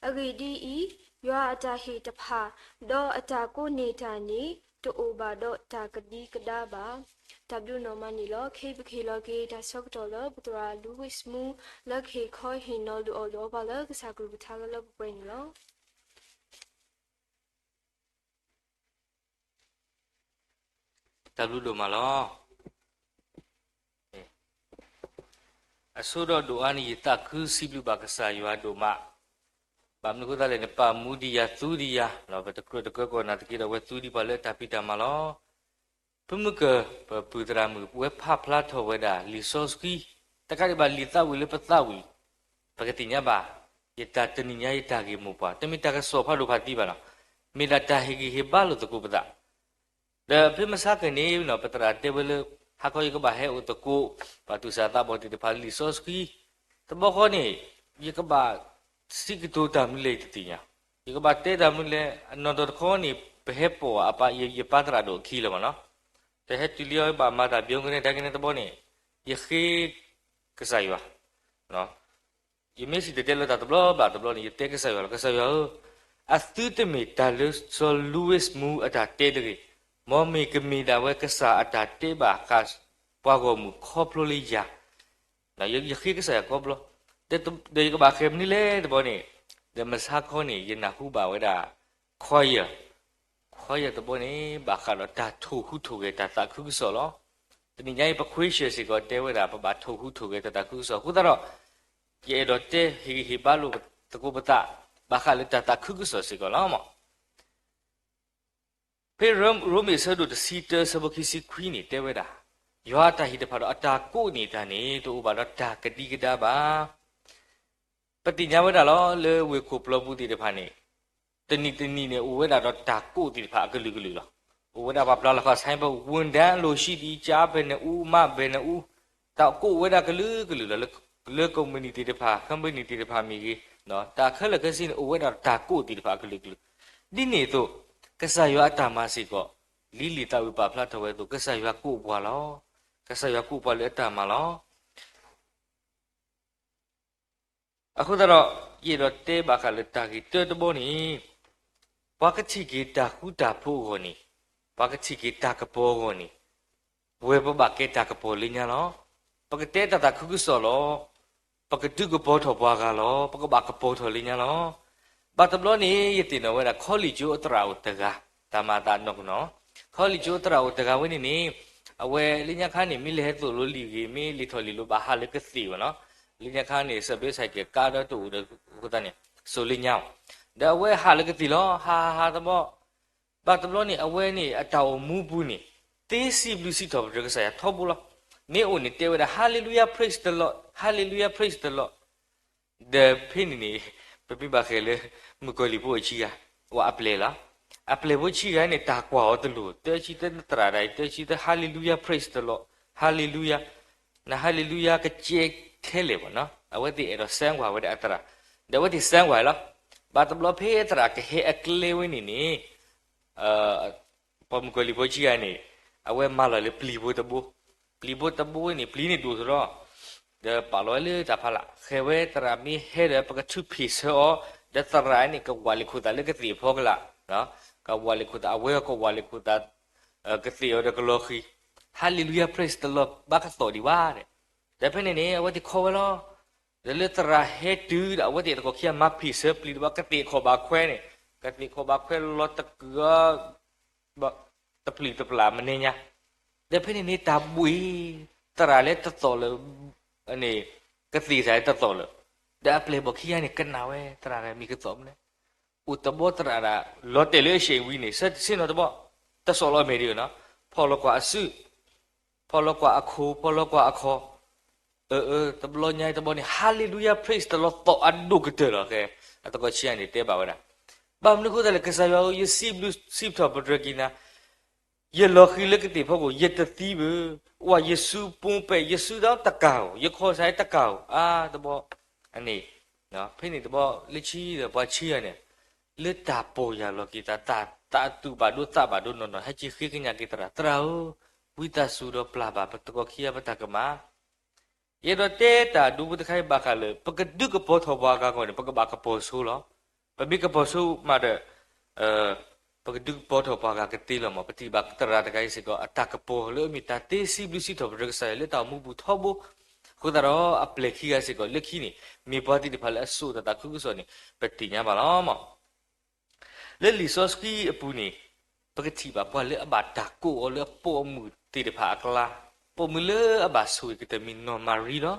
အဂ့ၢ်ဒ်အံၤ, ယွၤအတၢ်ဟ့ၣ်တဖၣ်, ဒီးအတၢ်ကိးန့ၢ်တၢ်န့ၣ် တအိၣ်ဘၣ်ဒီးတၢ်ကဒံကဒါဘၣ်. တၢ်ဘျုးနီၢ်မးန့ၣ်လီၤ. ခဲအံၤပကဟ့ၣ်လီၤက့ၤတၢ်ဆၢကတီၢ်လၢပသရၣ် Louis Moo လၢကဟ့ၣ်ခီဟ့ၣ်နီၤလုၢ်အီၣ်လုၢ်အီပှၤလၢကစၢ်ကလုၢ်ကထါလၢလၢပှဲၤပှဲၤန့ၣ်လီၤ. တၢ်ဘျုးဒိၣ်မးလီၤ. အဆိဒီးဒိၣ်အါန့ၣ် ယသးခုစံးဘျုးဘၣ်ကစၢ်ယွၤဒိၣ်မး, ဘၣ်မနုၤအဃိသတးလဲၣ်န့ၣ် ပၢ်မူဒံးယၤသူဒံးယၤ, ပတကြၢးတကြၢးကီၢ်နၢ်တက့ၢ်ဒီး အဝဲသူဒံးပှၤလၢအတၢ်ဖံးတၢ်မၤလီၤ. ဖုမုၢ်ကၢၢ် ပပုၢ်သရၣ်မုၣ် ပဝဲဖးဖျါထီၣ်ဝဲဒၣ်လံာ်စီဆှံ, တကးဒံးဘၣ်လံာ်သးဝံၣ်လၢပသးဝံၣ်, ပကသ့ၣ်ညါဘၣ်, ယတၢ်တနံၤညါယတၢ်ဂ့ၢ်မိၢ်ပှၢ် တမ့ၢ်တၢ်ကစီၣ်ဖးဒိၣ်ဖးသံဘၣ်နီၤ, မ့ၢ်ဒၣ်တၢ်ဟ့ၣ်ဂံၢ်ဟ့ၣ်ဘါလိာ်သကိးပသး ဒီးဖဲမဆါကန့ၣ်နီၤ ပသရၣ်တဲဝဲလၢ ဟါခီယကဘၣ်ဟဲအိၣ်သကိး ပှၤသူၣ်စၢ်သးဘီၣ်သ့ၣ်တဖၣ်လၢလံာ်စီဆှံ, တဘျီဃီန့ၣ် ယကဘၣ်စံးကတိၤတၢ်မနုၤလဲၣ်ယတသ့ၣ်ညါ, ယကဘၣ်တဲတၢ်မနုၤလဲၣ်, အနီၢ်နီၢ်တခီန့ၣ် ပဟဲပိာ်အပၢ် ယပၢ်သရၣ်ဒိၣ်အခံလၢၤမးနီၤ, တဟဲတုၤလံအီၤဘၣ်မၤတၢ်ဘျီကန့ၣ် တၢ်ကန့ၣ်တဘျီန့ၣ် ယဃ့ကစၢ်ယွၤ ယမ့ၢ်စံၣ်တဲၤတဲလီၤတၢ်တဘျီဘၣ်တဘျီန့ၣ် ယတဲကစၢ်ယွၤလီၤ, ကစၢ်ယွၤဧၢ, အသုတမ့ၢ်တၢ်လၢစီၤ Louis Moo အတၢ်တဲတဂ့ၤ, မ်မ့ၢ်ကမ့ၢ်ဒၣ်ဝဲကစၢ်အတၢ်တဲဘၣ်ဃးပှၤဂီၢ်မုၢ်ခီဖျိလၢယၤ, ယဃ့ကစၢ်ယွၤကိးဘျီ, ဒီးယကဘၣ်ဃဲၤမနုၤလဲၣ်တဘျီန့ၣ်, ဒီးမဆါခီန့ၣ် ယနၢ်ဟူဘၣ်ဝဲဒၣ် choir, choir တဘျီန့ၣ် ဘၣ်ဃးဒီးတၢ်ထိၣ်ဟူးထိၣ်ဂဲၤတၢ်သးခုကစီၣ်လီၤ. တနံၤညါအံၤ ပခွ့ရှၢၣ်စ့ၢ်ကီး တဲဝဲဒၣ် ပဘၣ်ထိၣ်ဟူးထိၣ်ဂဲၤတၢ်သးခုကစီၣ်အဃိသတးဒီး ယအဲၣ်ဒိးတဲဟ့ၣ်ဂံၢ်ဟ့ၣ်ဘါလိာ်သကိးပသး ဘၣ်ဃးလၢတၢ်သးခုကစီၣ်စ့ၢ်ကီးလီၤ. ဖဲရိမ့ၤအဆၢဒိၣ်တဆံတၢ အဆၢဖိခံဆံခွံန့ၣ် တဲဝဲဒၣ်, ယွၤအတၢ်ဟ့ၣ်တဖၣ်ဒီးအတၢ်ကိးန့ၢ်တၢ်န့ၣ် တအိၣ်ဘၣ်ဒီးတၢ်ကဒံကဒါဘၣ်. ပသ့ၣ်ညါဝဲဒၣ်လီၤ လၢဝ့ၢ်ခိၣ်ပျီပူၤသ့ၣ်တဖၣ်န့ၣ် တနံၤတနံၤန့ၣ် အိၣ်ဝဲဒၣ်ဒီးတၢ်ကိးသ့ၣ်တဖၣ်အကလုာ်ကလုာ်လီၤ. အိၣ်ဝဲဒၣ်ပှၤပျၢ်လီၤခီၣ် signboard ဝန်ထမ်းအလုပ်ရှင် ဒီး ကျားဘယ်နှစ်ဦး မ ဘယ်နှစ်ဦး, တၢ်ကိးဝဲဒၣ်ကလုာ်ကလုာ်လီၤ. လၢကုမ္ပဏီသ့ၣ်တဖၣ် company သ့ၣ်တဖၣ်မ့ၢ်ဂ့ၤ, တၢ်ခဲလၢာ်ခဲဆ့န့ၣ် အိၣ်ဝဲဒၣ်တၢ်ကိးသ့ၣ်တဖၣ်အကလုာ်ကလုာ်, ဒ်န့ၣ်အသိး ကစၢ်ယွၤအတၢ်မၤစ့ၢ်ကီး လံာ်လံာ်သးဝံၣ်ပာ်ဖျါထီၣ်ဝဲအသိး ကစၢ်ယွၤကိးပှၤလီၤ. ကစၢ်ယွၤကိးပှၤလၢအတၢ်မၤလီၤ. အဃိသတးဒီး ယအဲၣ်ဒိးတဲဘၣ်ဃးလၢတၢ်ဂ့ၢ်တၢတဘီန့ၣ်, ပှၤကထံၣ်က့ၤတၢ်ဃူတၢ်ဖိးအဂီၢ်န့ၣ်, ပှၤကထံၣ်က့ၤတၢ်ကပီၤအဂီၢ်န့ၣ်, ပဝဲပဘၣ်ကဲတၢ်ကပီၤလၢညါလီၤ. ပကတဲတၢ်သးခုကစီၣ်လီၤ. ပကဒုးကပီၤထီၣ်ပှၤဂၤလီၤ. ပကဘၣ်ကပီၤထီၣ်လၢညါလီၤ. ဘၣ်တဘျီန့ၣ် ယသ့ၣ်နီၣ်ဝဲဒၣ် ခီလ့ၣ်ကၠိအသရၣ်အိၣ်တဂၤ, တၢ်မၤသးနီၢ်ကနီၤ, ခီလ့ၣ်ကၠိအသရၣ်အိၣ်တဂၤဝဲန့ၣ်န့ၣ်, အဝဲလၢညါခါန့ၣ် မ့ၢ်လဲၤဟဲသိၣ်လိလံာ်ဂ့ၤ မ့ၢ်လံာ်ထီၣ်လံာ်လိၤ ဘၣ်ဟးလၢကသ့ၣ်ဝဲနီၤ. လၢညါခါန့ၣ် စၢးဘ့စဲးကဲး ကါဒီးတအိၣ်ဒီး အဃိသတးန့ၣ် စိၤလၢညါအီၤ, ဒီးအဝဲဟးလၢကသ့ၣ်လီၤ. ဟးဟးဟးတဘျီ ဘၣ်တဘျီန့ၣ် အဝဲန့ၣ်အတၢ်အိၣ်မူပူၤန့ၣ် သ့စံးဘျုးစံးထီၣ်ပတြၢၤကစၢ်ယွၤထီဘိလီၤ. မ့ၢ်အိၣ်န့ၣ်တဲဝဲဒၣ် Hallelujah, praise the Lord, Hallelujah, praise the Lord. ဒီးဖဲန့ၣ်န့ၣ် ပမ့ၢ်ဘၣ်ဃဲၤလၢ မုၣ်ကီၤလံၢ်ဖိအဆံဂၤ, ဝဲအပျဲၢ်လီၤ. အပျဲၢ်ဖိဆံဂၤန့ၣ် တၢ်ကွၢ်အီၤတလိၤ, တဆံသၢနသရၣ်ဒၣ်အံၤ တဆံသၢ Hallelujah, praise the Lord, Hallelujah, န Hallelujah ကစဲထဲလဲၣ်ဘၣ်နီၤ. အဝဲသ့ၣ်အဲၣ်ဒိးစဲကွၢ်ဝဲဒၣ်အသရၣ်, ဒီးအဝဲသ့ၣ်စဲကွၢ်လီၤ. ဘၣ်တဘျီဖဲအသရၣ်ကဟဲအကျဲဝဲန့ၣ်န့ၣ် ပှၤမုၣ်ကီၤလံၢ်ဖိဆံဂၤန့ၣ် အဝဲမၤလီၤလၢပျံၤဖိတဘိ, ပျံၤဖိတဘိန့ၣ် ပျံၤန့ၣ်ဒိၣ်သရီ, ဒီးပာ်လီၤဝဲလၢတၢ်ဖးလၢ်, ဃဲၤဝဲသရၣ်မ့ၢ်ဟဲဒီး ပကထုးဖံးဆၢအီၤ, ဒီးသရၣ်န့ၣ် ကဝးလ့ၤခိၣ်သးလၢကသ့ၣ်အဖီကလာ်, ကဝးလ့ၤခိၣ်သး အဝဲကဝးလ့ၤခိၣ်သး ကသ့ၣ်အီၤဒီးကလီၤဃံၤ, Hallelujah, praise the Lord ဘၣ်ကသီၣ်ဒံးဘၣ်ဒီး, ဒီးဖဲန့ၣ်န့ၣ် အဝဲသ့ၣ်ခီဝဲလီၤ. ဒီးလၢသရၣ်ဟဲတုၤဒီး အဝဲသ့ၣ်တခီခံဂၤမၤဖံးဆၢပျံၤတဘၣ် ကသ့ၣ်ခီၣ်ဘၣ်ခွဲန့ၣ်, ကသ့ၣ်ခီၣ်ဘၣ်ခွဲလီၤတကုာ်အီၤ တပျုာ်တပျၢ်မနုၤညါ, ဒီးဖဲန့ၣ်န့ၣ် တၢ်ဘှံး, သရၣ်လၢတသီၣ်လၢၤ, ကသ့ၣ်သရၣ်လၢတသီၣ်လၢၤ, ဒီးအပျဲၢ်ဘီၣ်ခံဂၤန့ၣ် ကနၣ်ဝဲသရၣ်ဂၤမ့ၢ်ကသီၣ်မနုၤလဲၣ်, အိၣ်တဘီသရၣ်ဒၣ် လီၤတဲာ်လၢအဆဲးဝံၤန့ၣ် ဆ့ၣ်နီၤတဘီ, တစီၣ်လီၤမဲာ်ဒံးနီၤ, ဖီၣ်လီၤကွၢ်အစု ဖီၣ်လီၤကွၢ်အခိၣ် ဖီၣ်လီၤကွၢ်အခီၣ်, အၢ တဘျီညါတဘျီန့ၣ် Hallelujah, praise the Lord သီၣ်အဒိၣ်ကတၢၢ်လီၤ. ဃဲ အသကိးဆံးယၤန့ၣ်တဲဘၣ်ဝဲဒၣ်, ဘၣ်မနုၤအဃိသတးလဲၣ်, ကစၢ်ယွၤဧၢ, ယစံးဘျုးစံးထီၣ်ပတြၢၤက့ၤနၤ, ယလီၤဃံၤလၢကသ့ၣ်ဖီခိၣ် ယတသံဘၣ်, ဝဲယစုပူၤပဲာ် ယစုဒီးတကးဧိၤ, ယခီၣ်ဆၢတကးဧိၤ, အါတဘီ, အန့ၣ်, ဖဲန့ၣ်တဘီလၢခံဒီးပှၤဆံးယၤန့ၣ်, လၢတၢ်ပီၢ်ယၢ်လီၤက့ၤသး သးသူၣ်ဘၣ်ဒိသးဘၣ်ဒိနီၢ်နီၢ် ဟဲက့ၤဃ့ကညးက့ၤသရၣ်, သရၣ်ဧၢ, ဝံသးစူၤဒီးပျၢ်ဘၣ်ပသကိးခံဂၤပတၢ်ကမၣ် ယအဲၣ်ဒိးတဲတၢ်ဒိဖိတခါအံၤဘၣ်ဃးလၢ ပကဒုးကပီၤထီၣ်ပှၤဂၤအဂီၢ်န့ၣ် ပကဘၣ်ကပီၤဆိလီၤ. ပမ့ၢ်ကပီၤဆိမးဒီး ပကဒုးကပီၤထီၣ်ပှၤဂၤကသ့လီၤမး. ပထံၣ်ဘၣ်သရၣ်တဂၤအံၤစ့ၢ်ကီး အတၢ်ကပီၤလၢအမ့ၢ်တၢ်သ့စံးဘျုးစံးထီၣ်ပတြၢၤကစၢ်ယွၤ လၢတၢ်အိၣ်မူပူၤထီဘိ, အဃိသတးဒီးအပျဲၢ်ခံဂၤစ့ၢ်ကီး လၢခံန့ၣ် မ့ၢ်ပှၤသ့ၣ်တဖၣ်လၢအစိာ်တၢ်သးခုကစီၣ်န့ၣ် ပသ့ၣ်ညါဘၣ်လီၤမး. လၢလံာ်စီဆှံအပူၤန့ၣ် ပကထံၣ်ဘၣ်ပှၤလၢအဘၣ်တၢ်ကိးအီၤလၢအပိာ်မုၣ်သ့ၣ်တဖၣ်အကျါ, ပိာ်မုၣ်လၢအဘၣ်ဆိၣ်ဂ့ၤကတၢၢ်မ့ၢ်နီၢ်မၤရံလီၤ.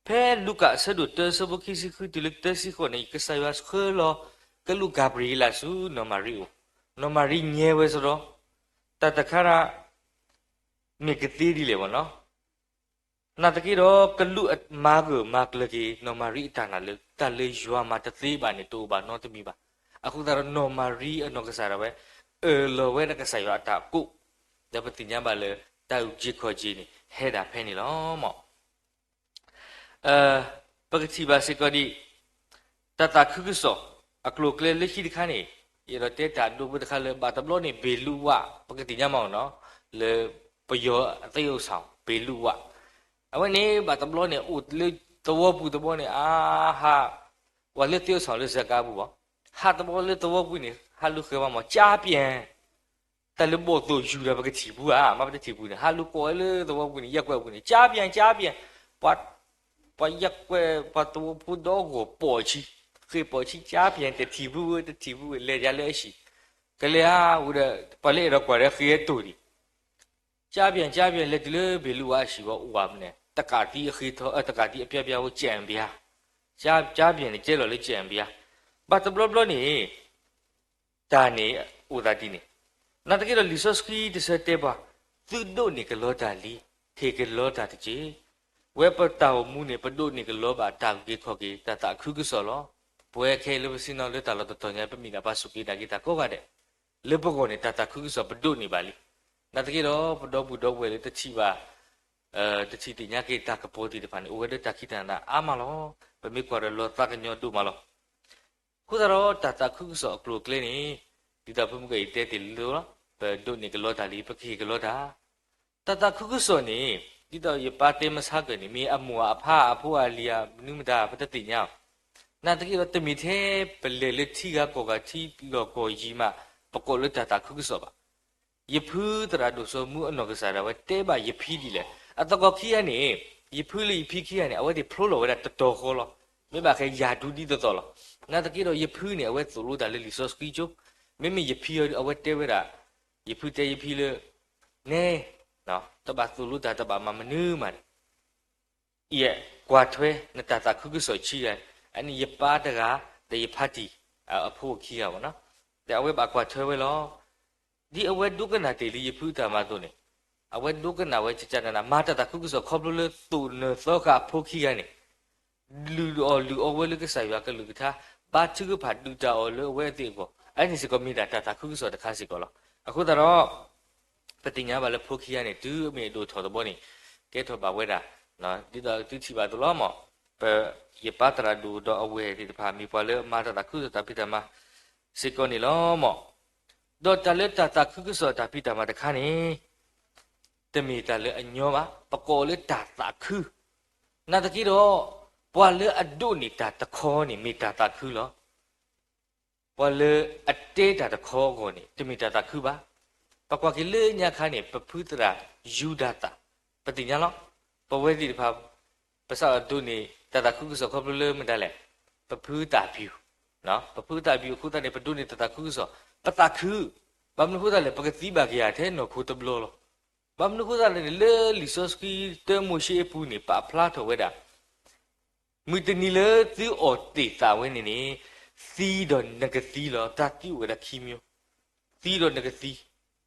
ဖဲလူၤကၣ်အဆၢဒိၣ်တၢ အဆၢဖိခံဆံဃုတုၤလၢတၢဆံဃိးန့ၣ် ကစၢ်ယွၤဆှၢလီၤကလူးကၤဘြံၤအ့လးဆူနီၢ်မၤရံအအိၣ်, နီၢ်မၤရံညါဝဲစ့ၢ်ကီး, တၢ်တခါရၣ် မ့ၢ်ကသ့ဒ်လဲၣ်ဘၣ်နီၤ. နာ်သက့ဒီး ကလူးမၤဂၢၢ်မၤကျၢၤက့ၤ နီၢ်မၤရံအတၢ်နာ်လၢ တၢ်လၢယွၤမၤတသ့ဘၣ်န့ၣ် တအိၣ်ဘၣ်နီတမံၤဘၣ်. အဃိသတးဒီး နီၢ်မၤရံအနီၢ်ကစၢ်ဒၣ်ဝဲ အၢၣ်လီၤဝဲဒၣ်ကစၢ်ယွၤအတၢ်ကိး, ဒီးပသ့ၣ်ညါဘၣ်လၢ တၢ်အုၣ်က့ၤခီၣ်က့ၤန့ၣ် ဟဲဒၣ်ဖဲန့ၣ်လီၤမး. ပကထံၣ်ဘၣ်စ့ၢ်ကီးဒ် တၢ်သးခုကစီၣ် အကျိၤအကျဲလၢခံတခါန့ၣ်, ယအဲၣ်ဒိးတဲတၢ်ဒိဖိတခါလၢ ဘၣ်တဘျီန့ၣ် ဘ့ၣ်လူးဝး ပကသ့ၣ်ညါမးနီၤ, လၢပယီၤအသ့�အိၣ်ဆီၣ် ဘ့ၣ်လူးဝး, အဝဲန့ၣ် ဘၣ်တဘျီန့ၣ် အိၣ်လၢသဝီပူၤတဘျီန့ၣ် အါဟး, ဝဲလၢသ့အိၣ်ဆီၣ်လၢစကါပူၤဘၣ်, ဟးတဘျီလၢသဝီပူၤန့ၣ် ဟးလူၤဃဲၤဝဲမး ကၠါပၠဲၣ် တၢ်လၢဘီၣ်သိၣ်ယူၤဒီးပကထံၣ်ပူၤဧါ, မ့ၢ်ပတထံၣ်ပူၤန့ၣ် ဟးလူၤကိးဝဲလၢသဝီပူၤန့ၣ် ယဲၢ်ကွဲၢ်ပူၤန့ၣ် ကၠါပၠဲၣ် ကၠါပၠဲၣ်, ပှၤယဲၢ်ကွဲၢ် ပှၤသဝီဖိဒီးဂီၢ်ပိာ်ဆံ, ဃ့ပိာ်ဆံ ကၠါပၠဲၣ် တထံၣ်ပူၤဝဲ တထံၣ်ပူၤဝဲ လဲၤယၤလၢအဟံၣ်, ကလဲၤဧါဝဲဒီး ပှၤလၢအဲၣ်ဒိးကွၢ်ဒီးဃ့အတိၢ်ဒံး ကၠါပၠဲၣ် ကၠါပၠဲၣ် လဲၤတုၤလၢဘ့ၣ်လူးဝးအဟံၣ်ဝဲအိၣ်ဝဲမနုၤလဲၣ်, တကးသံအဃ့ထီ တကးသံအပျါပျါဖိ ကၠဲၣ်ပၠဲၣ်, ကၠါပၠဲၣ်န့ၣ် ကဲလီၤလၢကၠဲၣ်ပၠဲၣ်, ဘၣ်တဘျီဘျီန့ၣ် တၢ်န့ၣ်အိၣ်သးဒ်န့ၣ်, နာ်သက့ဒီးလံာ်စီဆှံတဆၢတဲပှၤ, သုဒိးန့ၢ်ကလီတၢ်လံ, ဟ့ၣ်ကလီတၢ်တက့ၢ်. ဝဲပတၢ်အိၣ်မူန့ၣ် ပဒိးန့ၢ်ကလီဘၣ်တၢ်အုၣ်က့ၤခီၣ်က့ၤ တၢ်သးခုကစီၣ်လီၤ. ပဝဲခဲအံၤလၢပဆ့ၣ်နီၤလၢတၢ်လီၢ်တတီၤညါ ပမ့ၢ်ဒၣ်ပှၤစူၢ်က့ၤနာ်က့ၤတၢ်ကိးဂၤဒဲး, လၢပဂီၢ်န့ၣ် တၢ်သးခုကစီၣ်ပဒိးန့ၢ်ဘၣ်လံ. နာ်သက့ဒီး ပဒီပုၢ်ဒီဝဲၢ်လၢတထံၣ်ဘၣ် တထံၣ်သ့ၣ်ညါက့ၤတၢ်ကပီၤသ့ၣ်တဖၣ်န့ၣ် အိၣ်ဝဲလၢတၢ်ခံးတၢ်နၤအါမးလီၤ. ပမ့ၢ်ကွၢ်ဒီးလီၤသးကညီၤဒိၣ်မးလီၤ. အဃိသတးဒီးတၢ်သးခုကစီၣ်အကျိၤအကျဲန့ၣ် ဒ်သိးဖုမုၢ်ကဲအံၤတဲတ့ၢ်လံလီၤ, ပဒိးန့ၢ်ကလီတၢ်လံ ပကဟ့ၣ်ကလီတၢ် တၢ်သးခုကစီၣ်န့ၣ် ဒ်သိးယပၢ်တဲမဆါကၢၢ်န့ၣ် မ့ၢ်အမိၢ်အဖါအဖိအလံၤဧါ မနုၤမတၤ ပတသ့ၣ်ညါအီၤ, နာ်သက့ဒီးတမ့ၢ်ထဲပလဲၤလၢထံဂၤကီၢ်ဂၤထံလီၢ်ကီၢ်ယံၤမး ပကိးလၢတၢ်သးခုကစီၣ်ဘၣ်. ယဖုသရၣ်ဒိၣ်စီၤမူအနီၢ်ကစၢ်ဒၣ်ဝဲတဲဘၣ်ယဖံဒ်လဲၣ်, အသကိးခံဂၤန့ၣ်, ယဖုလၢယဖံခံဂၤန့ၣ် အဝဲသ့ၣ်ဖျိလီၤဝဲဒၣ်တတီၤဃီလီၤ. မ့ၢ်ဘၣ်ဃဲယၤဒူဒ်သိးသိးလီၤ. နာ်သက့ဒီးယဖုန့ၣ် အဝဲသိၣ်လိတၢ်လၢလံာ်စီဆှံကၠိ, မ့မ့ၢ်ယဖံအဝဲတဲဝဲဒၣ်, ယဖုတဲယဖံလၢ နဲ, တဘၣ်သိၣ်လိတၢ် တဘၣ်မၤမနုၤမးန့ၣ် ယကွၢ်ထွဲနတၢ်သးခုကစီၣ်ဆံဂၤ, အန့ၣ်ယပၢ်တဂၤ ဒီးယဖါတံၢ် အဖိခံဂၤဘၣ်နီၤ, ဒီးအဝဲဘၣ်ကွၢ်ထွဲဝဲလီၤ. ဒ်အဝဲဒိကနၣ်တ့ၢ်လံယဖုတၢ်မၤအသိးန့ၣ်, အဝဲဒိကနၣ်ဝဲကကနန မၤတၢ်သးခုကစီၣ်ခီဖျိလၢသိၣ်နၢၤသီဃာ်အဖိခံဂၤန့ၣ် လုၢ်အီၣ်လုၢ်အီဝဲလၢကစၢ်ယွၤကလုၢ်ကထါ, ဘါထုကဖၣ်ဒုၣ်တၢ်အီၣ်လၢအဝဲသ့ၣ်အဂီၢ်, အန့ၣ်စ့ၢ်ကီးမ့ၢ်ဒၣ်တၢ်သးခုကစီၣ်တခါစ့ၢ်ကီးလီၤ. အဃိသတးဒီး ပသ့ၣ်ညါဘၣ်လၢဖိခံဂၤန့ၣ် တုၤမ့ၢ်အဒိၣ်ထီၣ်တဘျီန့ၣ် ကဲထီၣ်ဘၣ်ဝဲဒၣ်, ဒ်သိးသုထံၣ်ဘၣ်အသိးလီၤမး, ပ, ယပၢ်သရၣ်ဒိၣ်ဒီးအဝဲၢ်သ့ၣ်တဖၣ် မ့ၢ်ပှၤလၢအမၤတၢ်သးခုကစီၣ်တၢ်ဖံးတၢ်မၤစ့ၢ်ကီးန့ၣ်လီၤမး. ဒီးတၢ်လၢတၢ်သးခုကစီၣ်တၢ်ဖံးတၢ်မၤတခါန့ၣ် တမ့ၢ်တၢ်လၢအညီဘၣ်, ပကိးအီၤလၢတၢ်သးခု, နာ်သက့ဒီး ပှၤလၢအဒိးန့ၢ်တၢ်တခီန့ၣ် မ့ၢ်တၢ်သးခုလီၤ. ပှၤလၢအတဲတၢ်တခီအဂီၢ်န့ၣ် တမ့ၢ်တၢ်သးခုဘၣ်. ပကွၢ်က့ၤလၢညါခါန့ၣ် ပဖုသရၣ်ယူဒၤသၣ်, ပသ့ၣ်ညါလီၤ. ပဝဲသ့ၣ်တဖၣ် ပစးထီၣ်ဒိးန့ၢ်တၢ်သးခုကစီၣ်ခီဖျိလၢမတၤလဲၣ်, ပဖုသၣ်ပျူၤ, ပဖုသၣ်ပျူၤအဃိသတးန့ၣ် ပဒိးန့ၢ်တၢ်သးခုကစီၣ်, ပသးခု, ဘၣ်မနုၤအဃိသတးလဲၣ် ပကသံဘၣ်က့ၤယၤထဲနီၢ်ခိတဘျီလီၤ. ဘၣ်မနုၤအဃိသတးလဲၣ်န့ၣ် လၢလံာ်စီဆှံ တၢမိၤၡ့အပူၤန့ၣ် ပာ်ဖျါထီၣ်ဝဲဒၣ် မုၢ်တနံၤလၢသုအီၣ်တ့ၢ်သးဝဲန့ၣ်န့ၣ်, သံဒီးနကသံလီၤ. တၢ်သံအိၣ်ဝဲဒၣ်ခံမျိုး, သံဒီးနကသံ,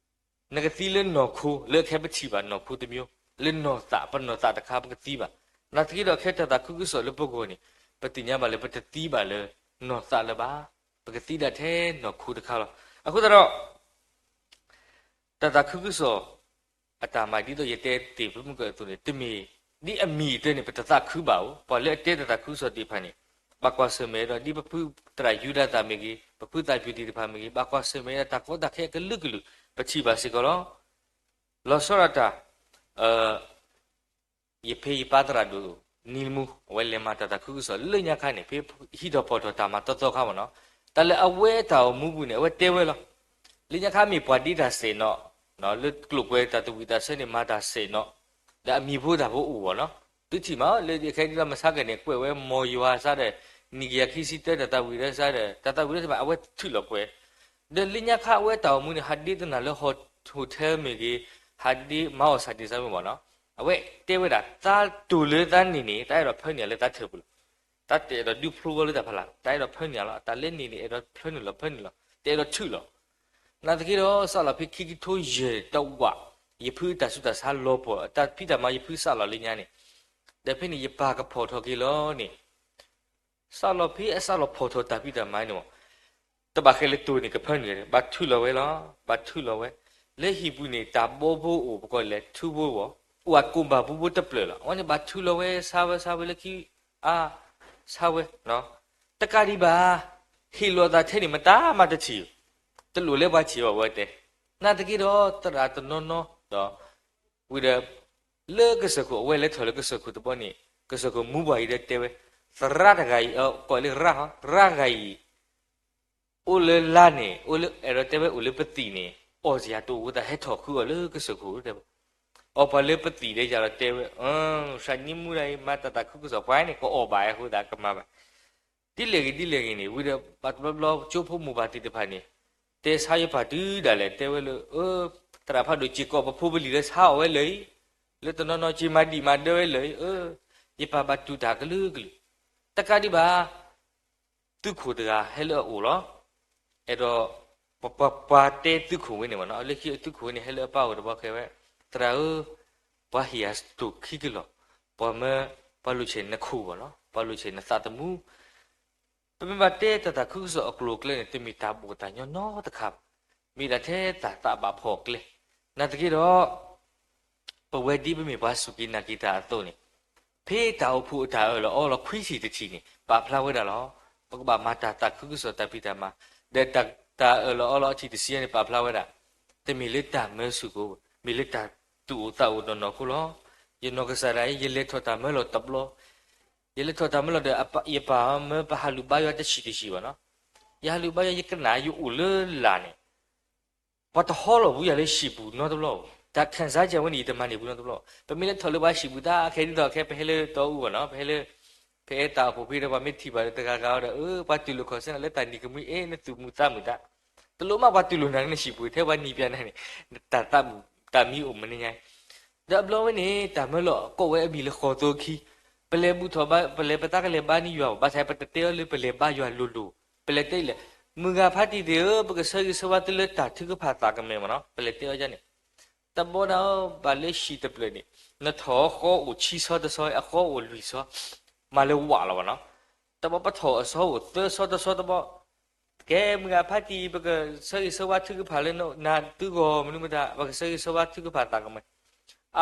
နကသံလၢနီၢ်ခိ လၢအခဲပထံၣ်ဘၣ်နီၢ်ခိတမျိုး, လၢနီၢ်သး ပနီၢ်သးတခါပကသံဘၣ်. နာ်သက့ဒီးခဲတၢ်သးခုကစီၣ်လၢပဂီၢ်န့ၣ် ပသ့ၣ်ညါဘၣ်လၢပတသံဘၣ်လၢ နီၢ်သးလၢၤဘၣ်. ပကသံဒၣ်ထဲနီၢ်ခိတခါလီၤ. အဃိသတးဒီး တၢ်သးခုကစီၣ်အတၢ်မၤ ဒ်သိးယတဲတ့ၢ်ဖုမုၢ်ကၢၢ်အသိးန့ၣ် တမ့ၢ်ဒ်အမံၤအတၢန့ၣ် ပတသးခုဘၣ်ဧိၤ. ပှၤလၢအတဲတၢ်သးခုကစီၣ်သ့ၣ်တဖၣ်န့ၣ် ဘၣ်ကွၢ်ဆၢၣ်မဲာ်ဒီး ဒ်ပဖုသရၣ်ယူဒၤသၣ်မ့ၢ်ဂ့ၤ, ပဖုသးပၠူၣ်သ့ၣ်တဖၣ်မ့ၢ်ဂ့ၤ, ဘၣ်ကွၢ်ဆၢၣ်မဲာ်ဒီးတၢ်ကီတၢ်ခဲအကလုာ်ကလုာ် ပထံၣ်ဘၣ်စ့ၢ်ကီးလီၤ. လီၤဆီဒၣ်တၢ် ယဖံယပၢ်သရၣ်ဒိၣ်နံၤလမူ အဝဲလဲၤမၤတၢ်သးခုကစီၣ်လၢညါခါန့ၣ် ဖဲဟံးထီၣ်ဖီၣ်ထီၣ်တၢ်မၤသီသီခါမ့ၢ်နီၤ, တၢ်လၢအဝဲတၢ်အိၣ်မူပူၤန့ၣ် အဝဲတဲဝဲလီၤ. လၢညါခါမ့ၢ်ပှၤဒ့တၢ်စဲးနီၤ, လၢကျိာ်ကွဲၤတၢ်သဝံၣ်တၢ်ဆၢန့ၣ် မၤတၢ်စဲးနီၤ, ဒီးအမံၤဖိတၢ်ဖိအိၣ်ဘၣ်နီၤ. သုထံၣ်မးလၢခဲဒ်လီၤ မဆါကန့ၣ် ကွဲးဝဲ မီၤယွၤစါဒီး နံၣ်ကယၤခံဆံတၢ တၢ်သးဝံၣ်တၢ်စါဒီး တၢ်သးဝံၣ်တၢ်စါမး အဝဲထုးလီၤကွဲၤ ဒီးလၢညါခါအဝဲတၢ်အိၣ်မူန့ၣ် ဟးဒ့တနၤလၢ hotel မ့ၢ်ဂ့ၤ, ဟးဒ့မၤအီၣ်စၢ်ဒ့ၣ်စၢ်မ့ၢ်ဘၣ်နီၤ, အဝဲတဲဝဲဒၣ် သးတိၢ်လၢသးန့ၢ်န့ၣ် သးအဲၣ်ဒိးဖၢနုာ်လၢသးထၢၣ်ပူၤလီၤ. သးတအဲၣ်ဒိးဒုးဖျိဝဲလၢတၢ်ဖီလာ်, သးအဲၣ်ဒိးဖၢနုာ်လီၤ, တၢ်လၢန့ၢ်န့ၣ် အဲၣ်ဒိးဖၢနုာ်လီၤ ဖၢနုာ်လီၤ, တအဲၣ်ဒိးထုးလီၤ. နာ်သက့ဒီး စးလီၤဖဲခံကထိယဲၢ်တဝး ယဖုတၢ်ဆူးတၢ်ဆါလီၤပှီၢ် တၢ်ဖံးတၢ်မၤယဖုစးလီၤလၢညါန့ၣ်, ဒီးဖဲန့ၣ်ယပၢ်ကဖီၣ်ထီၣ်က့ၤလီၤန့ၣ် စးလီၤဖဲအစးလီၤဖီၣ်ထီၣ်တၢ်ဖံးတၢ်မၤန့ၣ်မး, တဘၣ်ဃဲလၢတိၢ်န့ၣ် ကဖၢနုာ်န့ၣ် ဘၣ်ထုးလီၤဝဲလီၤ. ဘၣ်ထုးလီၤဝဲ, လၢဟံၣ်ပူၤန့ၣ် တၢ်ဘီဖိအိၣ် ပကိးလဲၣ် ထူဘိဝီၤ, အိၣ်အကိၣ်ဘၣ်ပူဖိတဖျၢၣ်လီၤ. အဝဲန့ၣ်ဘၣ်ထုးလီၤဝဲ ဆါဝဲဆါဝဲလၢခံ အါ, ဆါဝဲ, တကးဒံးဘၣ် ဟ့ၣ်လီၤသးထဲန့ၣ် မတၤမၤတထံၣ်, တလိၣ်လၢပှၤထံၣ်ဘၣ်ဝဲတဲ, နာ်သက့ဒီး သရၣ်တနီၤနီၤဒီး ဝံၤဒီး လၢကစၢၢ်ခိၣ် အဝဲလဲၤထီၣ်လၢကစၢၢ်ခိၣ်တဘီန့ၣ် ကစၢၢ်ခိၣ်မူပှၤအံၤဒီးတဲဝဲ, သရၣ်တဂၤအံၤ ကိးလၢရၣ်ဟီ ရၣ်ဂၤအံၤ အိၣ်လၢလါန့ၣ် အိၣ်လၢ အဲၣ်ဒိးတဲဝဲအိၣ်လၢပသံၣ်န့ၣ် အီၣ်စ့ၢ်ယၤတအိၣ်ဝဲသး ဟဲထီၣ်ဃုအီၤလၢကစၢၢ်ခိၣ်တဲဝဲ, အီၣ်ပှၤလၢပသံၣ်ဒီးယၤဒီးတဲဝဲ, သရၣ်နံၤမူဒၣ်အံၤ မၤတၢ်သးခုကစီၣ်ပှၤန့ၣ် ကအီၣ်ဘၣ်အဃိသတးကမၤဘၣ် ဒ်လဲၣ်ဂ့ၤဒ်လဲၣ်ဂ့ၤန့ၣ် ဝံၤဒီးဘၣ်တဘျီဘျီ ကၠိဖိမိၢ်ပၢ်သ့ၣ်တဖၣ်န့ၣ် တဲဆါယပၢ်တုၤဒၣ်လဲာ် တဲဝဲလၢ သရၣ်ဖးဒိၣ် စ့ၢ်ကီးပဖိပလံၤလၢဆါအီၣ်ဝဲလၢာ်အံၤ, လၢတနီၤနီၤစ့ၢ်မၤဒံးမၤဒၢဝဲလၢာ်အံၤ, ယပၢ်ဘၣ်တူၢ်တၢ်ကလုာ်ကလုာ်, တကးဒံးဘၣ် သုးခိၣ်တဂၤဟဲလၢအအိၣ်လီၤ. အဲၣ်ဒိး ပှၤ ပှၤတဲသုးခိၣ်ဝဲန့ၣ်မ့ၢ်နီၤ, လၢခံသုးခိၣ်ဝဲန့ၣ် ဟဲလၢအပၢ်အိၣ်တဘျီဃီဝဲ, သရၣ်ဧၢ, ပှၤဟ့ၣ်ယၤစတိၢ်ခံကလီၢ်, ပှၤမၢ ပှၤလိာ်ဆဲးနခိၣ်ဘၣ်နီၤ, ပှၤလိာ်ဆဲးနသးသမူ ပမ့ၢ်ဘၣ်တဲတၢ်သးခုကစီၣ်အကျိၤအကျဲန့ၣ် တမ့ၢ်တၢ်ဘီၣ်တၢ်ညီနီတခါဘၣ်. မ့ၢ်ဒၣ်ထဲတၢ်သးဘၣ်ဖှီၣ်ကျဲ. နာ်သက့ဒီး ပဝဲဒ်ပမ့ၢ်ပှၤစူၢ်က့ၤနာ်က့ၤတၢ်အသိးန့ၣ်, ဖဲတၢ်အိၣ်ဖှိၣ်အတၢ်အၢၣ်လီၤအီလီၤခွံထံၣ်တထံၣ်န့ၣ် ပာ်ဖျါဝဲဒၣ်လီၤ. ပကဘၣ်မၤတၢ်သးခုကစီၣ်တၢ်ဖံးတၢ်မၤ, ဒီးတၢ် တၢ်အၢၣ်လီၤအီလီၤအထံၣ်တဆံန့ၣ် ပာ်ဖျါဝဲဒၣ်, တမ့ၢ်လၢတၢ်မၢဆူၣ်ကိ, မ့ၢ်လၢတၢ်သူၣ်အိၣ်သးအိၣ်နီၢ်နီၢ်အဃိလီၤ. ယနီၢ်ကစၢ်ဒၣ်အံၤ ယလဲၤထီၣ်တၢ်မၢလီၢ်တဘျီ, ယလဲၤထီၣ်တၢ်မၢလီၢ်ဒီး ယပၢ်မၢပဟးလူၤဘါယွၤတဆံးတဆံးဘၣ်နီၤ. ယဟးလူၤဘါယွၤ ယကနၣ်ယအိၣ်လၢလာ်န့ၣ် ပှၤတဟီလီၤဘူးယၤလၢဟံၣ်ပူၤနီတဘျီဘၣ်. တၢ်ခံစားချက်ဝဲန့ၣ် ယတမၤန့ၢ်ဘူးနီတဘျီဘၣ်. ပမ့ၢ်လၢထီၣ်လၢပှၤဟံၣ်ပူၤသး ခဲဒ်သိးခဲ ပဟဲလၢတီအူဘၣ်နီၤ, ပဟဲလၢ ပအဲၣ်တၢ်အိၣ်ဖှိၣ်ဖဲဒီး ပှၤမ့ၢ်ထံၣ်ဘၣ်ဒီးတဂၤဂၤဒီး အၢ ပှၤတူၢ်လိာ်ခီၣ်ဆၢနၤလၢတၢ်နံၤကမှံ အဲၣ် နသူၣ်မုာ်သးမုာ်သး, တလိၣ်မးပှၤတူၢ်လိာ်နၤလၢနဟံၣ်ပူၤ ထဲပှၤနံၤပျၢ်နၤန့ၣ် နတၢ်သးမုာ်တၢ်မံအိၣ်မနုၤညါ ဒီးအဘျီဝဲန့ၣ် တၢ်မၢလီၢ်ကိးဝဲအမံၤလၢဃီၤသိခံ, ပလဲၤဘူၣ်ထီၣ်ဘါ ပလဲၤပသးကလဲၤဘါန့ၢ်ယွၤဘၣ်, ဘၣ်ဆၣ်ပတတဲအီၤလၢပလဲၤဘါယွၤလိၤလိၤ, ပလဲၤတဲလၢ မုၢ်ဂၤဖါတံၢ်သ့ၣ်ဧၢ, ပကဆၢဂ့ၤဆၢဝါသုလၢတၢ်ထုကဖၣ်သးကမဲာ်မ့ၢ်နီၤ, ပလဲၤတဲအီၤဒ်န့ၣ်, တဘီဒၣ်ဘၣ်လၢဟံၣ်တဖျၢၣ်န့ၣ် နထီၣ်အဃီအိၣ်ခံဆီတဆီ အဃီအိၣ်လွံၢ်ဆီ, မၤလၢဝးလီၤဘၣ်နီၤ, တဘီပထီၣ်အဆီအိၣ်သၢဆီတဆီတဘီ ကဲ မုၢ်ဂၤဖါတံၢ် ပကဆၢဂ့ၤဆၢဝါထုကဖၣ်လၢနသုဂီၢ်မနုၤမတၤ ပကဆၢဂ့ၤဆၢဝါထုကဖၣ်သးကမဲာ်,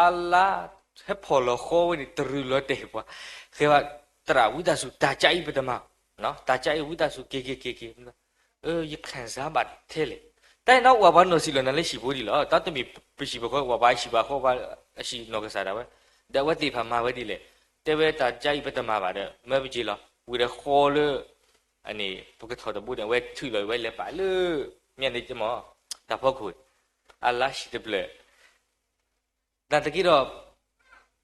အလါ ဟဲဖီၣ်လီၤဃီဝဲန့ၣ် တရုၤလီၤတဲာ်ပှၤ, ဃဲဝဲ သရၣ်ဝံသးစူၤ တၢ်ကါအံၤပတမၤ, တၢ်ကါအံၤဝံသးစူၤ က့ၤက့ၤက့ၤက့ၤ, ယခံစားဘၣ်ထဲလဲၣ်, တၢ်န့ၣ်ဒီး ဝဲပှၤနီၢ်စံၣ်လီၤနၤလၢဟံၣ်ဖိဒံးလီၤ, တၢ်တမ့ၢ်ပဟံၣ်ပဃီ ဝဲပှၤဟံၣ်ပဃီ ပှၤအဟံၣ်နီၢ်ကစၢ်ဒၣ်ဝဲ, ဒီးအဝဲသ့ၣ်တဖၣ်မၤဝဲဒ်လဲၣ်, တဲဝဲတၢ်ကါအံၤပတမၤဘၣ်ဒီး မၢပက့ၤလီၤ, ဝံၤဒီးဃီလၢ အန့ၣ် ပကထီၣ်တဘိန့ၣ် အဝဲထုးလီၤဝဲလဲၤပာ်လၢ မ့ၢ်န့ၣ်မ့ၢ် တၢ်ဖီခိၣ်န့ၣ် အလါဟံၣ်တဖျၢၣ် နာ်သက့ဒီး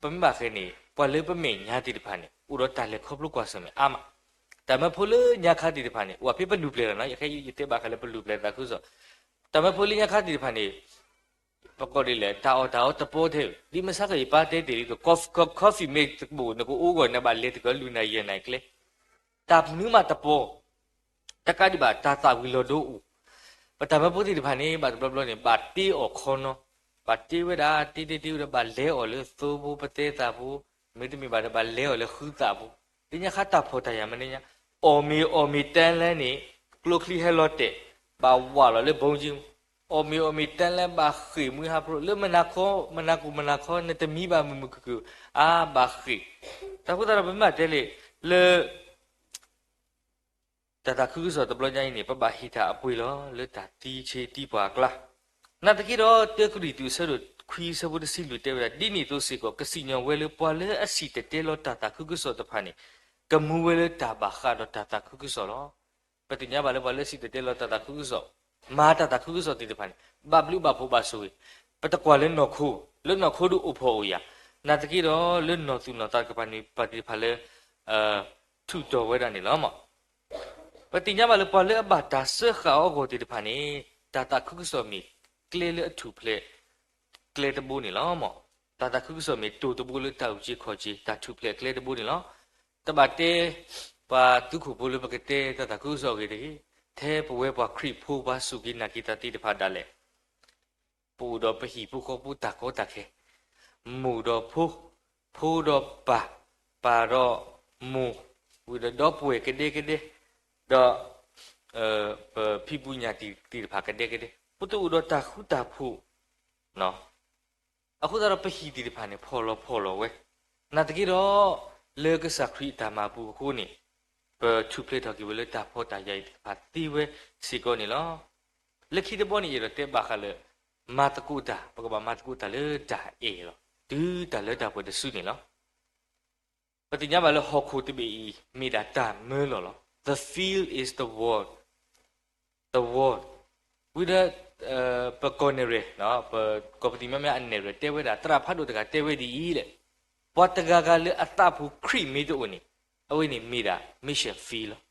ပမ့ၢ်ဘၣ်ဃးန့ၣ် ပှၤလၢပမဲာ်ညါသ့ၣ်တဖၣ်န့ၣ် အိၣ်ဒီးတၢ်လဲၤခီဖျိကွၢ်ဆၢၣ်မဲာ်အါမး, တၢ်မၢဖိလၢညါခါသ့ၣ်တဖၣ်န့ၣ် အိၣ်ဖဲပလူၤပျဲၢ်လီၤနီၤ, ယခဲယတဲဘၣ်ဃးလၢပလူၤပျဲၢ်သးခုကစီၣ်, တၢ်မၢဖိလၢညါခါသ့ၣ်တဖၣ်န့ၣ် ပကိးဒ်လဲၣ် တၢ်အီၣ်တၢ်အီတပီထဲ, ဒ်မ့ၢ်စ့ၢ်ကီးယပၢ်တဲတ့ၢ်လံဒီး coffee မ့ၢ်တဘိ နကအိၣ်ဂီၢ် နဘၣ်လဲၤတကလုာ်နၤယဲၢ်နၤကျဲ, တၢ်မနုၤမးတပီ, တကးဒံးဘၣ် တၢ်သၣ်ဝံၤလီၤဒိအိၣ်, ပတၢ်မၢဖိသ့ၣ်တဖၣ်န့ၣ် ဘၣ်တဘျီဘျီန့ၣ် ဘၣ်တ့အီၣ်ခီနီၤ, ဘၣ်တ့ဝဲဒၣ် တ့တ့တ့ဝဲဒီး ဘၣ်လဲၤအီၣ်လၢသိဖိပသဲသးဖိ, မ့တမ့ၢ်ဘၣ်ဒီး ဘၣ်လဲၤအီၣ်လၢဃုသးဖိ, လၢညါခါတၢ်ဖှီၣ်တၢ်ယာ်မနုၤညါ အီၣ်မ့ၤအီၣ်မ့ၤတဲလဲန့ၣ် ကျိချံဟဲလီၤတဲာ်, ဘၣ်ဝးလီၤလၢဘီကၠ့, အီၣ်မ့ၤအီၣ်မ့ၤတဲလဲဘၣ်ဃ့ၢ်မှံဟးဖျိး လၢမုၢ်နၤခီ မုၢ်နၤကိၣ်မုၢ်နၤခီ နတမံဘၣ်မုာ်မုာ်ခုၣ်ခုၣ် အါဘၣ်ဃ့ၢ်. တၢ်ဃိသတးဒီးပမ့ၢ်တဲလံ လၢ တၢ်သးခုကစီၣ်တဘျီညါအံၤန့ၣ် ပဘၣ်ဟ့ၣ်တၢ်အပှ့ၤလီၤ လၢတၢ်သံဆ့တံပှၢ်အကျါ. နာ်သက့ဒီး တၢကရံၣ်သူးအဆၢဒိၣ်ခွံအဆၢဖိတဆံလွံၢ်တဲဝဲဒၣ် ဒ်န့ၣ်အသိးစ့ၢ်ကီး ကစံၣ်ညီၣ်ဝဲလၢပှၤလၢအစံၣ်တဲၤတဲလီၤတၢ်သးခုကစီၣ်တဖၣ်န့ၣ် ကမူဝဲလၢတၢ်ဘၣ်ဃးဒီးတၢ်သးခုကစီၣ်လီၤ. ပသ့ၣ်ညါဘၣ်လၢပှၤလၢအစံၣ်တဲၤတဲလီၤတၢ်သးခုကစီၣ် မၤတၢ်သးခုကစီၣ်သ့ၣ်တဖၣ်န့ၣ် ဘၣ်ဘျုးဘၣ်ဖှိၣ်ဘၣ်ဆိၣ်ဂ့ၤ, ပတကွၢ်လၢနီၢ်ခိ, လၢနီၢ်ခိဒုးအိၣ်ဖှီၣ်အိၣ်ယာ်, နာ်သက့ဒီးလၢနီၢ်သူၣ်နီၢ်သးတကပၤန့ၣ် ပှၤသ့ၣ်တဖၣ်လၢ ထုးထီၣ်ဝဲဒၣ်န့ၣ်လီၤ. ပသ့ၣ်ညါဘၣ်လၢပှၤလၢအဘၣ်တၢ်စၢဃာ်အီၤအဂီၢ်သ့ၣ်တဖၣ်န့ၣ် တၢ်သးခုကစီၣ်မ့ၢ်ကျဲလၢအထူၣ်ဖျဲး ကျဲတဘိန့ၣ်လီၤ. တၢ်သးခုကစီၣ်မ့ၢ်တိၢ်တဘိလၢတၢ်အုၣ်က့ၤခီၣ်က့ၤ တၢ်ထူၣ်ဖျဲးအကျဲတဘိန့ၣ်လီၤ. တဘၣ်တဲ ပှၤသုးခိၣ်ဖိလၢပကတဲတၢ်သးခုကစီၣ်အဂ့ၢ်တဂ့ၤ, ထဲပဝဲပှၤခရံာ်ဖိပှၤစူၢ်က့ၤနာ်က့ၤတၢ်သ့ၣ်တဖၣ်ဒၣ်လဲာ် ပအိၣ်ဒီးပဟံၣ်ဖိဃီဖိတၢ်ကီတၢ်ခဲ, မိၢ်ဒီးဖိ, ဖိဒီးပၢ်, ပၢ်ဒီးမိၢ်, ဝံၤဒီးဒီပုၢ်ဝဲၢ်ကဒဲကဒဲ, ဒီး ပဖံဖုညၣ်တံၢ်သ့ၣ်တဖၣ်ကဒဲကဒဲ, ပတအိၣ်ဒီးတၢ်ဃူတၢ်ဖိး အဃိသတးဒီးပဟံၣ်သ့ၣ်တဖၣ်န့ၣ် ဖှီၣ်လီၤဖှီၣ်လီၤဝဲ, နာ်သက့ဒီး လၢကစၢ်ခရံာ်အတၢ်မၤပူၤအဃိန့ၣ် ပထူၣ်ဖျဲးထီၣ်က့ၤဝဲလၢတၢ်ဖှီၣ်တၢ်ယာ်အံၤသ့ၣ်တဖၣ်သ့ဝဲစ့ၢ်ကီးန့ၣ်လီၤ. လၢခံတဘီန့ၣ် ယအဲၣ်ဒိးတဲဘၣ်ဃးလၢ မၤသကိးတၢ်, ပကဘၣ်မၤသကိးတၢ်လၢတၢ်အဲၣ်လီၤ. တုၤတၢ်လၢတၢ်ပှဲၤတစုန့ၣ်လီၤ. ပသ့ၣ်ညါဘၣ်လၢဟီၣ်ခိၣ်တဘ့ၣ်အံၤ မ့ၢ်ဒၣ်တၢ်မၢလီၢ်လီၤ. The field is the world, the world. ဝံၤဒီး ပကီၢ်နဲၣ်ရွဲၣ်, ပကီၢ်ပသံၣ်မံမံအနဲၣ်ရွဲၣ်တဲဝဲဒၣ် သရၣ်ဖးဒိၣ်တဂၤတဲဝဲဒ်အံၤလဲၣ်, ပှၤတဂၤဂၤလၢအသးပူၤခရံာ်မ့ၢ်တအိၣ်န့ၣ် အဝဲန့ၣ်မ့ၢ်ဒၣ် mission field လီၤ.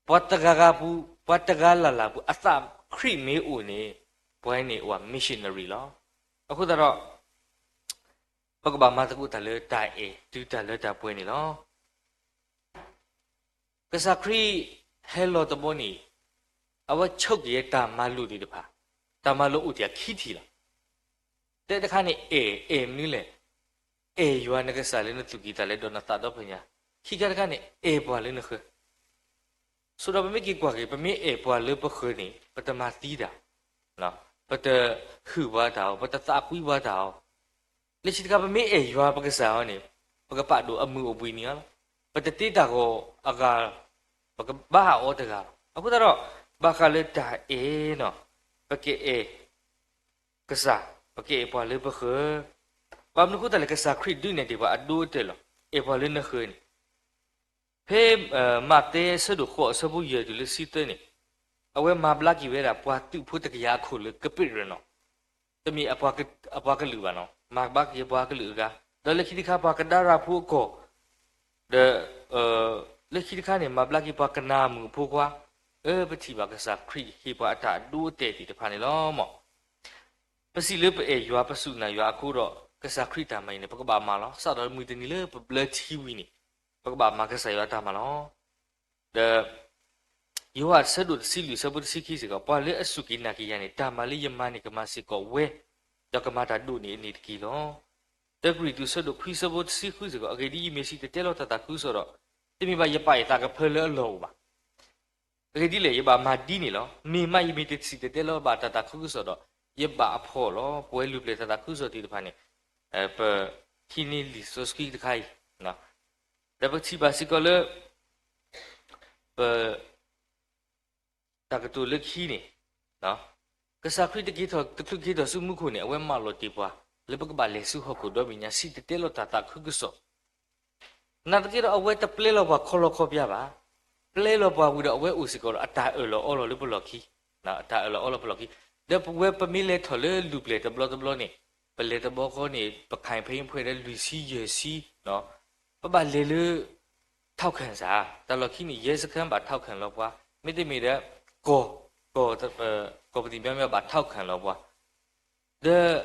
ပှၤတဂၤဂၤပူၤ, ပှၤတဂၤလၢ်လၢ်ပူၤ အသးခရံာ်မ့ၢ်အိၣ်န့ၣ် ပှၤန့ၣ်အိၣ် missionary လီၤ. အဃိသတးဒီး ပကဘၣ်မၤသကိးတၢ်လၢတၢ်အဲၣ် တုၤတၢ်လၢတၢ်ပှဲၤန့ၣ်လီၤ. ကစၢ်ခရံာ်ဟဲလီၤတဘီန့ၣ် အဝဲဆိက့ၤတၢ်မၤလိာ်သ့ၣ်တဖၣ်, တၢ်မၤလိာ်အိၣ်တ့ၢ်ခံထံၣ်လီၤ. တၢတခါန့ၣ် အဲၣ်, အဲၣ်မနုၤလဲၣ်. အဲၣ်ယွၤနကစၢ်လၢနသူၣ်ကံၢ်သးလဲဒီးနသးဒီဖျၢၣ်ညါ, ခံခါတခါန့ၣ် အဲၣ်ပှၤလၢနဃၢၤ ဆိဒီးပမ့ၢ်က့ၤကွၢ်က့ၤ ပမ့ၢ်အဲၣ်ပှၤလၢပဃၢၤန့ၣ် ပတမၤသံတၢ်, ပတဟုၣ်ပှၤတၢ်အီၤ, ပတသးကွံပှၤတၢ်အီၤ, လၢခံတခါ ပမ့ၢ်အဲၣ်ယွၤပကစၢ်အီၤန့ၣ် ပကပာ်ဒိၣ်အမုာ်အိၣ်ဘှံးနံၤအီၤလီၤ. ပတတ့တၢ်ဂီၤအဂၤ, ပကဘါအီၤတဂၤလီၤ. အဃိသတးဒီး ဘၣ်ဃးလၢတၢ်အဲၣ်နီၤ, ပကအဲၣ်ကစၢ်, ပကအဲၣ်ပှၤလၢပဃၢၤ, ဘၣ်မနုၤအဃိသတးလဲၣ် ကစၢ်ခရံာ်ဒုးနဲၣ်တ့ၢ်ပှၤအဒိအတဲာ်လီၤ. အဲၣ်ပှၤလၢနဃၢၤန့ၣ် ဖဲ မးသဲအဆၢဒိၣ်ဃိးအဆၢဖိယဲၢ်တုၤလၢဆံသၢန့ၣ်, အဝဲမၤဘျါက့ၤဝဲဒၣ်ပှၤသုးဖိတကယၤအခိၣ်လၢကပ့းရနီၤ, တမ့ၢ်အပှၤကလုာ်ဘၣ်နီၤ, မၤဘျါက့ၤပှၤကလုာ်အဂၤ, ဒီးလၢခံတခါပှၤကဒါရၢ်ဖိအကီၢ်, ဒီး လၢခံတခါန့ၣ် မၤဘျါက့ၤပှၤကနၤအမုၣ်အဖိခွါ, အၢ ပထံၣ်ဘၣ်ကစၢ်ခရံာ်ဟ့ၣ်ပှၤအတၢ်အဒိအတဲာ်သ့ၣ်တဖၣ်န့ၣ်လီၤမး. ပစံးလၢပအဲၣ်ယွၤ ပစူၢ်နာ်ယွၤအဃိဒီး ကစၢ်ခရံာ်တၢ်မၤအံၤန့ၣ် ပကဘၣ်မၤလီၤ. စးထီၣ်မုၢ်တနံၤလၢပဘျၢထံဝံၤန့ၣ် ပကဘၣ်မၤကစၢ်ယွၤတၢ်မၤလီၤ. ဒီး ယိၤဟၣ်အဆၢဒိၣ်တဆံလွံၢ်အဆၢဖိတဆံခံစ့ၢ်ကီး, ပှၤလၢအစူၢ်က့ၤနာ်က့ၤယၤန့ၣ် တၢ်မၤလၢယမၤန့ၣ် ကမၤစ့ၢ်ကီးဝဲ, ဒီးကမၤတၢ်ဒိၣ်န့ၢ်အန့ၣ်တက့ၢ်လီၤ. တၢကရံၣ်သူးအဆၢဒိၣ်ခွံအဆၢဖိတဆံဃုစ့ၢ်ကီး, အဂ့ၢ်ဒ်အံၤ, ယမ့ၢ်စံၣ်တဲၤတဲလီၤတၢ်သးခုကစီၣ်ဒီး, တမ့ၢ်ဘၣ်ယပာ်ယသးကဖၢလၢအလီၢ်အိၣ်ဘၣ်. အဂ့ၢ်ဒ်လဲၣ်, ယဘၣ်မၤဒ်န့ၣ်လီၤ. မ့ၢ်မးယမ့ၢ်တစံၣ်တဲၤတဲလီၤဘၣ်တၢ်သးခုကစီၣ်ဒီး, ယဘၣ်အဖှီၣ်လီၤ. ပဝဲလူၤပျဲၢ်တၢ်သးခုကစီၣ်သ့ၣ်တဖၣ်န့ၣ်, ပဟံးန့ၢ်လံာ်စီဆှံတခါအံၤ, ဒီးပထံၣ်ဘၣ်စ့ၢ်ကီးလၢ ပ တၢ်ကတိၤလၢခံန့ၣ်, ကစၢ်ခရံာ်တက့ၤထီၣ် တချုးက့ၤထီၣ်ဆူမူခိၣ်န့ၣ် အဝဲမၢလီၤတ့ၢ်ပှၤ လၢပကဘၣ်လဲၤဆူဟီၣ်ခိၣ်ဒီဘ့ၣ်ညါ စံၣ်တဲၤတဲလီၤတၢ်သးခုကစီၣ်. နာ်သက့ဒီး အဝဲတပျဲလီၤပှၤခီလီၤခီပျါဘၣ်. ပျဲလီၤပှၤဝံၤဒီး အဝဲအိၣ်စ့ၢ်ကီးဒီးအတၢ်အၢၣ်လီၤအီလီၤလၢပလီၢ်ခံ, အတၢ်အၢၣ်လီၤအီလီၤပလီၢ်ခံ. ဒီးပဝဲပမ့ၢ်လဲၤထီၣ်လၢလူၤပျဲၢ်တဘျီတဘျီန့ၣ်, ပလဲၤတဘျီဃီန့ၣ် ပခၢၣ်ဖဲအံၤဖဲဒီးလွံၢ်ဆံယဲၢ်ဆံ, ပဘၣ်လဲၤလၢ ထောက်ခံစာ, တၢ်လီၢ်ခံန့ၣ် ရဲစခန်းဘၣ် ထောက်ခံ လီၤပှၤ, မ့တမ့ၢ်ဒီး ကီၢ်, ကီၢ်ပသံၣ်မံမံဘၣ် ထောက်ခံ လီၤပှၤ, ဒီး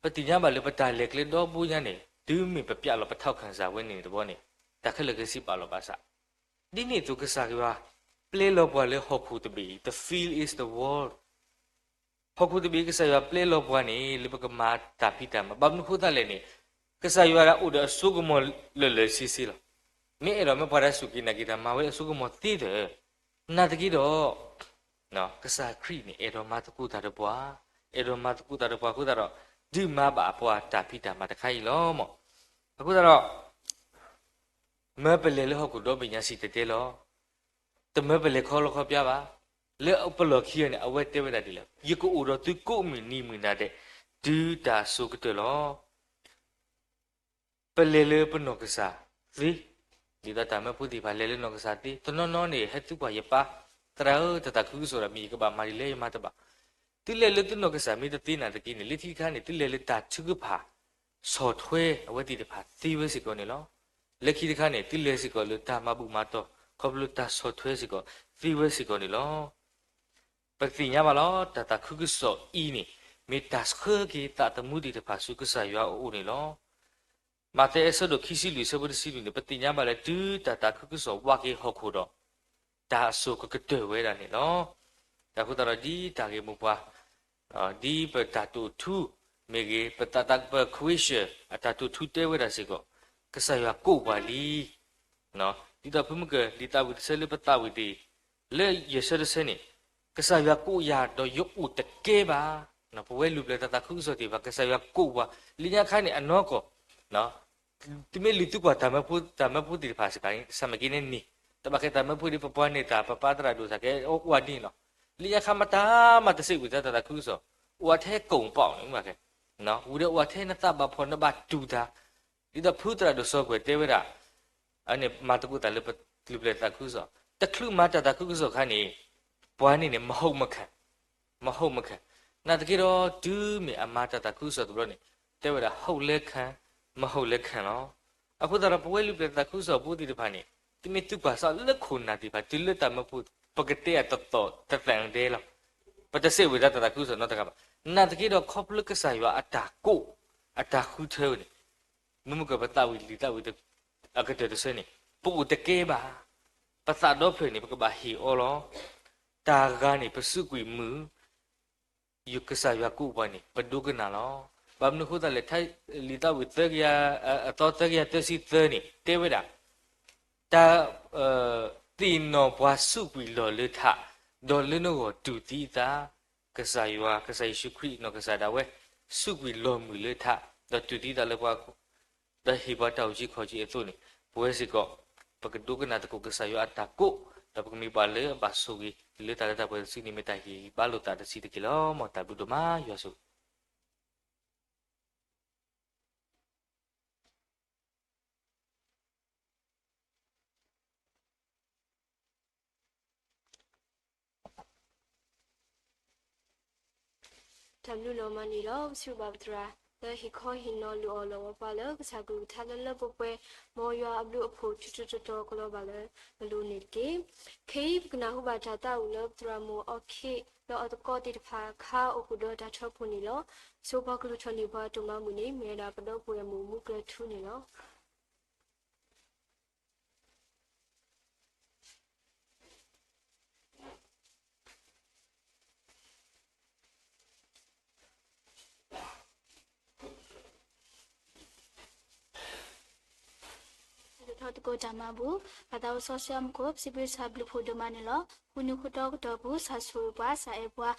ပသ့ၣ်ညါဘၣ်လၢပတၢ်လဲၤကျဲဒီဘိညါန့ၣ် တုၤမ့ၢ်ပပျးလီၤပ ထောက်ခံစာ ဝဲန့ၣ်တဘျီန့ၣ် တၢ်ခဲလၢာ်ကစံးပာ်လီၤဘၣ်ဆၣ်, ဒ်န့ၣ်အသိးကစၢ်ယွၤ ပျဲလီၤပှၤလၢဟီၣ်ခိၣ်တဘ့ၣ်အံၤ, the field is the world. ဟီၣ်ခိၣ်တဘ့ၣ်အံၤ ကစၢ်ယွၤပျဲလီၤပှၤန့ၣ် လၢပကမၤတၢ်ဖံးတၢ်မၤ, ဘၣ်မနုၤဃိသတးလဲၣ်န့ၣ်, ကစၢ်ယွၤဒၣ်အိၣ်ဒီးအစိကမီၤလၢာ်လၢာ်ဆ့ဆ့လီၤ. မ့ၢ်အဲၣ်ဒိးမ့ၢ်ပှၤဒၣ်စူၢ်က့ၤနာ်က့ၤတၢ် မၤဝဲအစိကမီၤသ့ဒီး, နာ်သက့ဒီး, ကစၢ်ခရံာ်န့ၣ် အဲၣ်ဒိးမၤသကိးတၢ်ဒီးပှၤ, အဲၣ်ဒိးမၤသကိးတၢ်ဒီးပှၤအဃိသတးဒီး, ဒုးမၤဘၣ်ပှၤတၢ်ဖံးတၢ်မၤတခါအံၤလီၤမၢ်. အဃိသတးဒီး မၢပလဲၤလၢဟီၣ်ခိၣ်ဒီဘ့ၣ်ညါစံၣ်တဲၤတဲလီၤ. တမၢပလဲၤခီလီခီပျါဘၣ်. လၢပလီၢ်ခံဂၤန့ၣ် အဝဲတဲဝဲဒၣ်ဒ်လဲၣ်, ယကအိၣ်ဒီးသုကိးမုၢ်နံၤမုၢ်နၤဒဲး, တုၤတၢ်အစိၤကတၢၢ်လီၤ. ပလဲၤလၢပနီၢ်ကစၢ်သ့, ဒ်သိးတၢ်မၢဖိသ့ၣ်တဖၣ်လဲၤလၢနီၢ်ကစၢ်သ့, တနီၤနီၤန့ၣ် ဟဲသံကွၢ်ယပၢ်, သရၣ်ဧၢ, တၢ်သးခုကစီၣ်ဒီးမ့ၢ်ယကဘၣ်မၤဒ်လဲၣ် ယမၤတဘၣ်. သုလဲၤလၢသုနီၢ်ကစၢ်မ့ၢ်တသ့နာ်သက့န့ၣ် လၢခံတခါန့ၣ် သုလဲၤလၢတၢ်ထုကဖၣ် ဆီၣ်ထွဲအဝဲသ့ၣ်တဖၣ်သ့ဝဲစ့ၢ်ကီးန့ၣ်လီၤ. လၢခံတခါန့ၣ် သုလဲၤစ့ၢ်ကီးလၢတၢ်မၤဘူၣ်မၤတီၢ် ခီဖျိတၢ်ဆီၣ်ထွဲစ့ၢ်ကီးသ့ဝဲစ့ၢ်ကီးန့ၣ်လီၤ. ပသ့ၣ်ညါဘၣ်လီၤ တၢ်သးခုကစီၣ်အံၤန့ၣ် မ့ၢ်တၢ်ဆှၢက့ၤသးသမူသ့ၣ်တဖၣ်ဆူကစၢ်ယွၤအအိၣ်န့ၣ်လီၤ. မးသဲအဆၢဒိၣ်ခံဆံလွံၢ် အဆၢဖိတဆံလွံၢ်န့ၣ် ပသ့ၣ်ညါဘၣ်လၢတုၤတၢ်သးခုကစီၣ်ဝါက့ၤဟီၣ်ခိၣ်ဒီး တၢ်အစိၤကကတၢၢ်ဝဲဒၣ်န့ၣ်လီၤ. အဃိသတးဒီးဒ်တၢ်ဂ့ၢ်မိၢ်ပှၢ် ဒ်ပတၢ်တိာ်ထူမ့ၢ်ဂ့ၤ, ပသးသးပခွ့ရှၢၣ်အတၢ်တိာ်ထူတဲဝဲဒၣ်စ့ၢ်ကီး, ကစၢ်ယွၤကိးပှၤလံ. ဒ်သိးဖုမုၢ်ကၢၢ် လံာ်သးဝံၣ်တဆၢလၢပသးဝံၣ်တ့ၢ် လၢယဲၢ်ဆၢတဆၢန့ၣ်, ကစၢ်ယွၤကိးယၤဒီးယအိၣ်တကဲဘၣ်. ပဝဲလူၤပျဲၢ်တၢ်သးခုကစီၣ်သ့ၣ်တဖၣ် ကစၢ်ယွၤကိးပှၤ, လၢညါခါန့ၣ်အနီၢ်ကီၢ် သုမ့ၢ်လုၢ်သုကွၢ်တၢ်မၢဖိ, တၢ်မၢဖိသ့ၣ်တဖၣ်စ့ၢ်ကီးန့ၣ် ဆၢမ့ၢ်က့န့ၣ်န့ၣ်, တဘၣ်ဃးတၢ်မၢဖိဒီး ပပှၤန့ၢ်တၢ် ပပၢ်သရၣ်ဒိၣ်စ့ၢ်ကီး အိၣ်ဝဲဒ်န့ၣ်လီၤ. လၢညါခါမတၤမးတစံးဝံၤတၢ်သးခုကစီၣ်, အိၣ်ဝဲထဲကိၣ်ပီၣ်န့ၣ်ဘၣ်ခဲ, ဝံၤဒီးအိၣ်ဝဲထဲနသးဘၣ်ဖှီၣ်နဘၣ်တူၢ်တၢ်, ဒ်သိးဖုသရၣ်ဒိၣ်စီၤကွဲၤတဲဝဲဒၣ် အန့ၣ်မၤသကိးတၢ်လၢပလူၤပျဲၢ်တၢ်သးခုကစီၣ်, တချုးမၤတၢ်သးခုကစီၣ်ခါန့ၣ်, ပှၤန့ၣ်န့ၣ် မဟုတ်မခံ, မဟုတ်မခံ, နာ်သက့ဒီး တုၤမ့ၢ်အမၤတၢ်သးခုကစီၣ်တဘျီန့ၣ်, တဲဝဲဒၣ် ဟုတ်လည်းခံ, မဟုတ်လည်းခံ လီၤ. အဃိသတးဒီးပဝဲလူၤပျဲၢ်တၢ်သးခုကစီၣ်ဖိသ့ၣ်တဖၣ်န့ၣ်, သုမ့ၢ်သုကွၢ်စးလၢခိၣ်နၢ်သ့ၣ်တဖၣ် တုၤလၢတၢ်မၢဖိ ပကတဲအတသီၣ်တသဲးဒဲလီၤ. ပတစံးဝံၤတၢ်သးခုကစီၣ်နီတဂၤဘၣ်. နာ်သက့ဒီးခီဖျိကစၢ်ယွၤအတၢ်ကိး, အတၢ်ဃုထၢန့ၣ်, မ့မ့ၢ်ကပသးဝံၣ်လံာ်သးဝံၣ် အကတၢၢ်တဆၢန့ၣ်, ပအိၣ်တကဲဘၣ်. ပသးဒီဖျၢၣ်န့ၣ် ပကဘၣ်ဟ့ၣ်အီၤလီၤ. တၢ်ဂၤန့ၣ် ပစူးကွံာ်မုာ်, ယကစၢ်ယွၤကိးပှၤန့ၣ် ပဒိကနၣ်လီၤ. ဘၣ်မနုၤအဃိသတးလဲၣ်, လံာ်သးဝံၣ်သၢကယၤ, အသီသၢကယၤသၢဆံသၢန့ၣ် တဲဝဲဒၣ်, တၢ် သ့ၣ်နီၣ်ပှၤစူးကွံာ်လီၢ်လၢထး, ဒီးလၢနဂီၢ်တူၢ်သံအသး, ကစၢ်ယွၤ, ကစၢ်ယ့ၣ်ၡူးခရံာ်နီၢ်ကစၢ်ဒၣ်ဝဲ, စူးကွံာ်လီၢ်မုာ်လၢထး, ဒီးတူၢ်သံသးလၢပှၤ ဒီးဟ့ၣ်ပှၤတၢ်အုၣ်က့ၤခီၣ်က့ၤအသိးန့ၣ်, ပဝဲစ့ၢ်ကီး ပကဒိကနၣ်သကိးကစၢ်ယွၤအတၢ်ကိး, ဒီးပကမ့ၢ်ပှၤလၢအဘၣ်ဆိၣ်ဂ့ၤ လၢတၢ်လၢတၢ်ပှဲၤတစုန့ၣ် မ့ၢ်တၢ်ဟ့ၣ်ဂံၢ်ဘါလိာ်သးတဆံးတက့ၢ်လီၤ. မ်တၢ်ဘျုးဒိၣ်မး ယွၤဆိၣ်ဂ့ၤ တၢ်ဘျုးလီၤမးန့ၣ်လီၤ. ပစံးဘျုးဘၣ်ပသရၣ် လၢဟ့ၣ်ခီဟ့ၣ်နီၤလိာ်အီၤလၢပှၤလၢကစၢ်ကလုၢ်ကထါလၢလၢပှဲၤပှဲၤ, မ်ယွၤအဘျုးအဖှိၣ်ထူးထူးတီၤတီၤကလီၤဘၣ်လၢပလိၤန့ၣ်တက့ၢ်. ခဲအံၤ ပကနၢ်ဟူဘၣ်တၢ်သးဝံၣ်လၢပသရၣ်မိၢ်အီၣ်ခ့ၣ် ဒီးအသကိးသ့ၣ်တဖၣ်အခါ အိၣ်ဃုာ်ဒီးတၢ်ထၢဖှိၣ်န့ၣ်လီၤ. ဆိပှၤကလုၢ်ထီၣ်န့ၢ်ပှၤအတၢ်မၤမုာ်န့ၣ် မ့ၢ်ဝဲဒၣ်ပဒီပုၢ်ဝဲၢ်မုၣ်မူကျၢၢ်ထူန့ၣ်လီၤ. Thank you. ပသးအိၣ်စီဆှံမူခိၣ် ပစံးဘျုးစံးဖှိၣ်ဒိၣ်မးန့ၣ်လီၤ. ဃုနံၤဃုတီကတီၢ်ပူၤ စၢ်ဆိၣ်ဂ့ၤပှၤ စၢ်အဲၣ်ပှၤ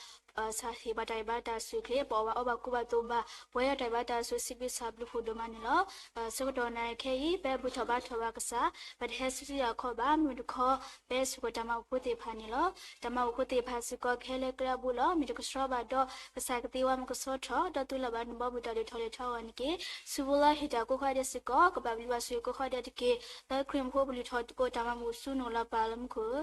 စၢ်ဟ့ၣ်ပှၤတၢ်ဂံၢ်ဘါတၢ်အစုၣ်အချ့ ပအီၣ်ဘၣ်အီဘၣ်ကူဘၣ်သိးဘၣ် ပှဲၤဒီးတၢ်ဂံၢ်ဘါတၢ်အစုၣ် စံးဘျုးစံးဖှိၣ်ဒိၣ်မးန့ၣ်လီၤ. ဆၢကတီၢ်နၣ်ရံၣ်ခဲအံၤ ပဘူၣ်ထီၣ်ဘါထီၣ်ဘၣ်ကစၢ် ပတဟဲဆူယၤခီဘၣ် မုၢ်တခီ ပဟဲဆူကီၢ်တၢ်မၤအိၣ်ဖိသ့ၣ်တဖၣ်န့ၣ်လီၤ. တၢ်မၤအိၣ်ဖိသ့ၣ်တဖၣ်စ့ၢ်ကီး ကဟဲလၢကျဲအဘိလီၤ. မ့ၢ်တကဆှီဘၣ်ဒီး ကစၢ်ကသ့ဝဲမ့ၢ်ကဆှီထီၣ် ဒီးတူၢ်လိာ်ဘၣ်နဘီမုၢ်တၢ်ဒိၣ်ထီၣ်လဲၤထီၣ်အဂီၢ်န့ၣ်တက့ၢ်. ဆူဖိလၢဟ့ၣ်တၢ်ကိးခီဒဲးစ့ၢ်ကီး ကဘၣ်ဘျုးဘၣ်ဆိၣ်ဂ့ၤကိးခီဒဲးတက့ၢ်. လၢခရံာ်မူခိၣ်ပလုၢ်ထီၣ်သကိးတၢ်မၤမုာ်ဆူနအိၣ်လီၤပၢ်လၢမူခိၣ်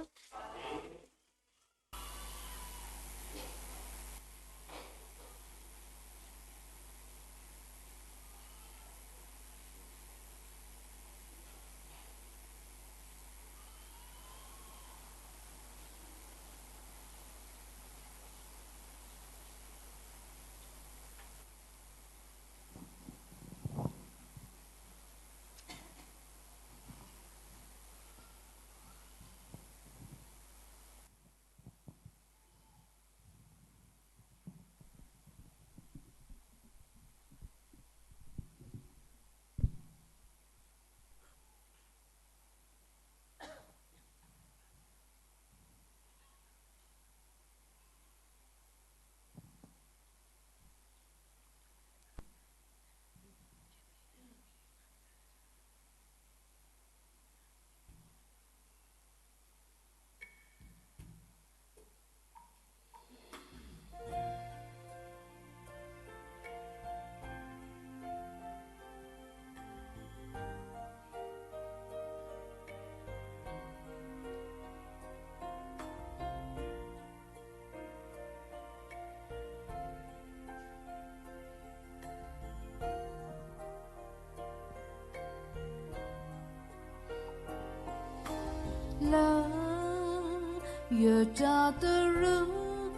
ယတၢ်သရူး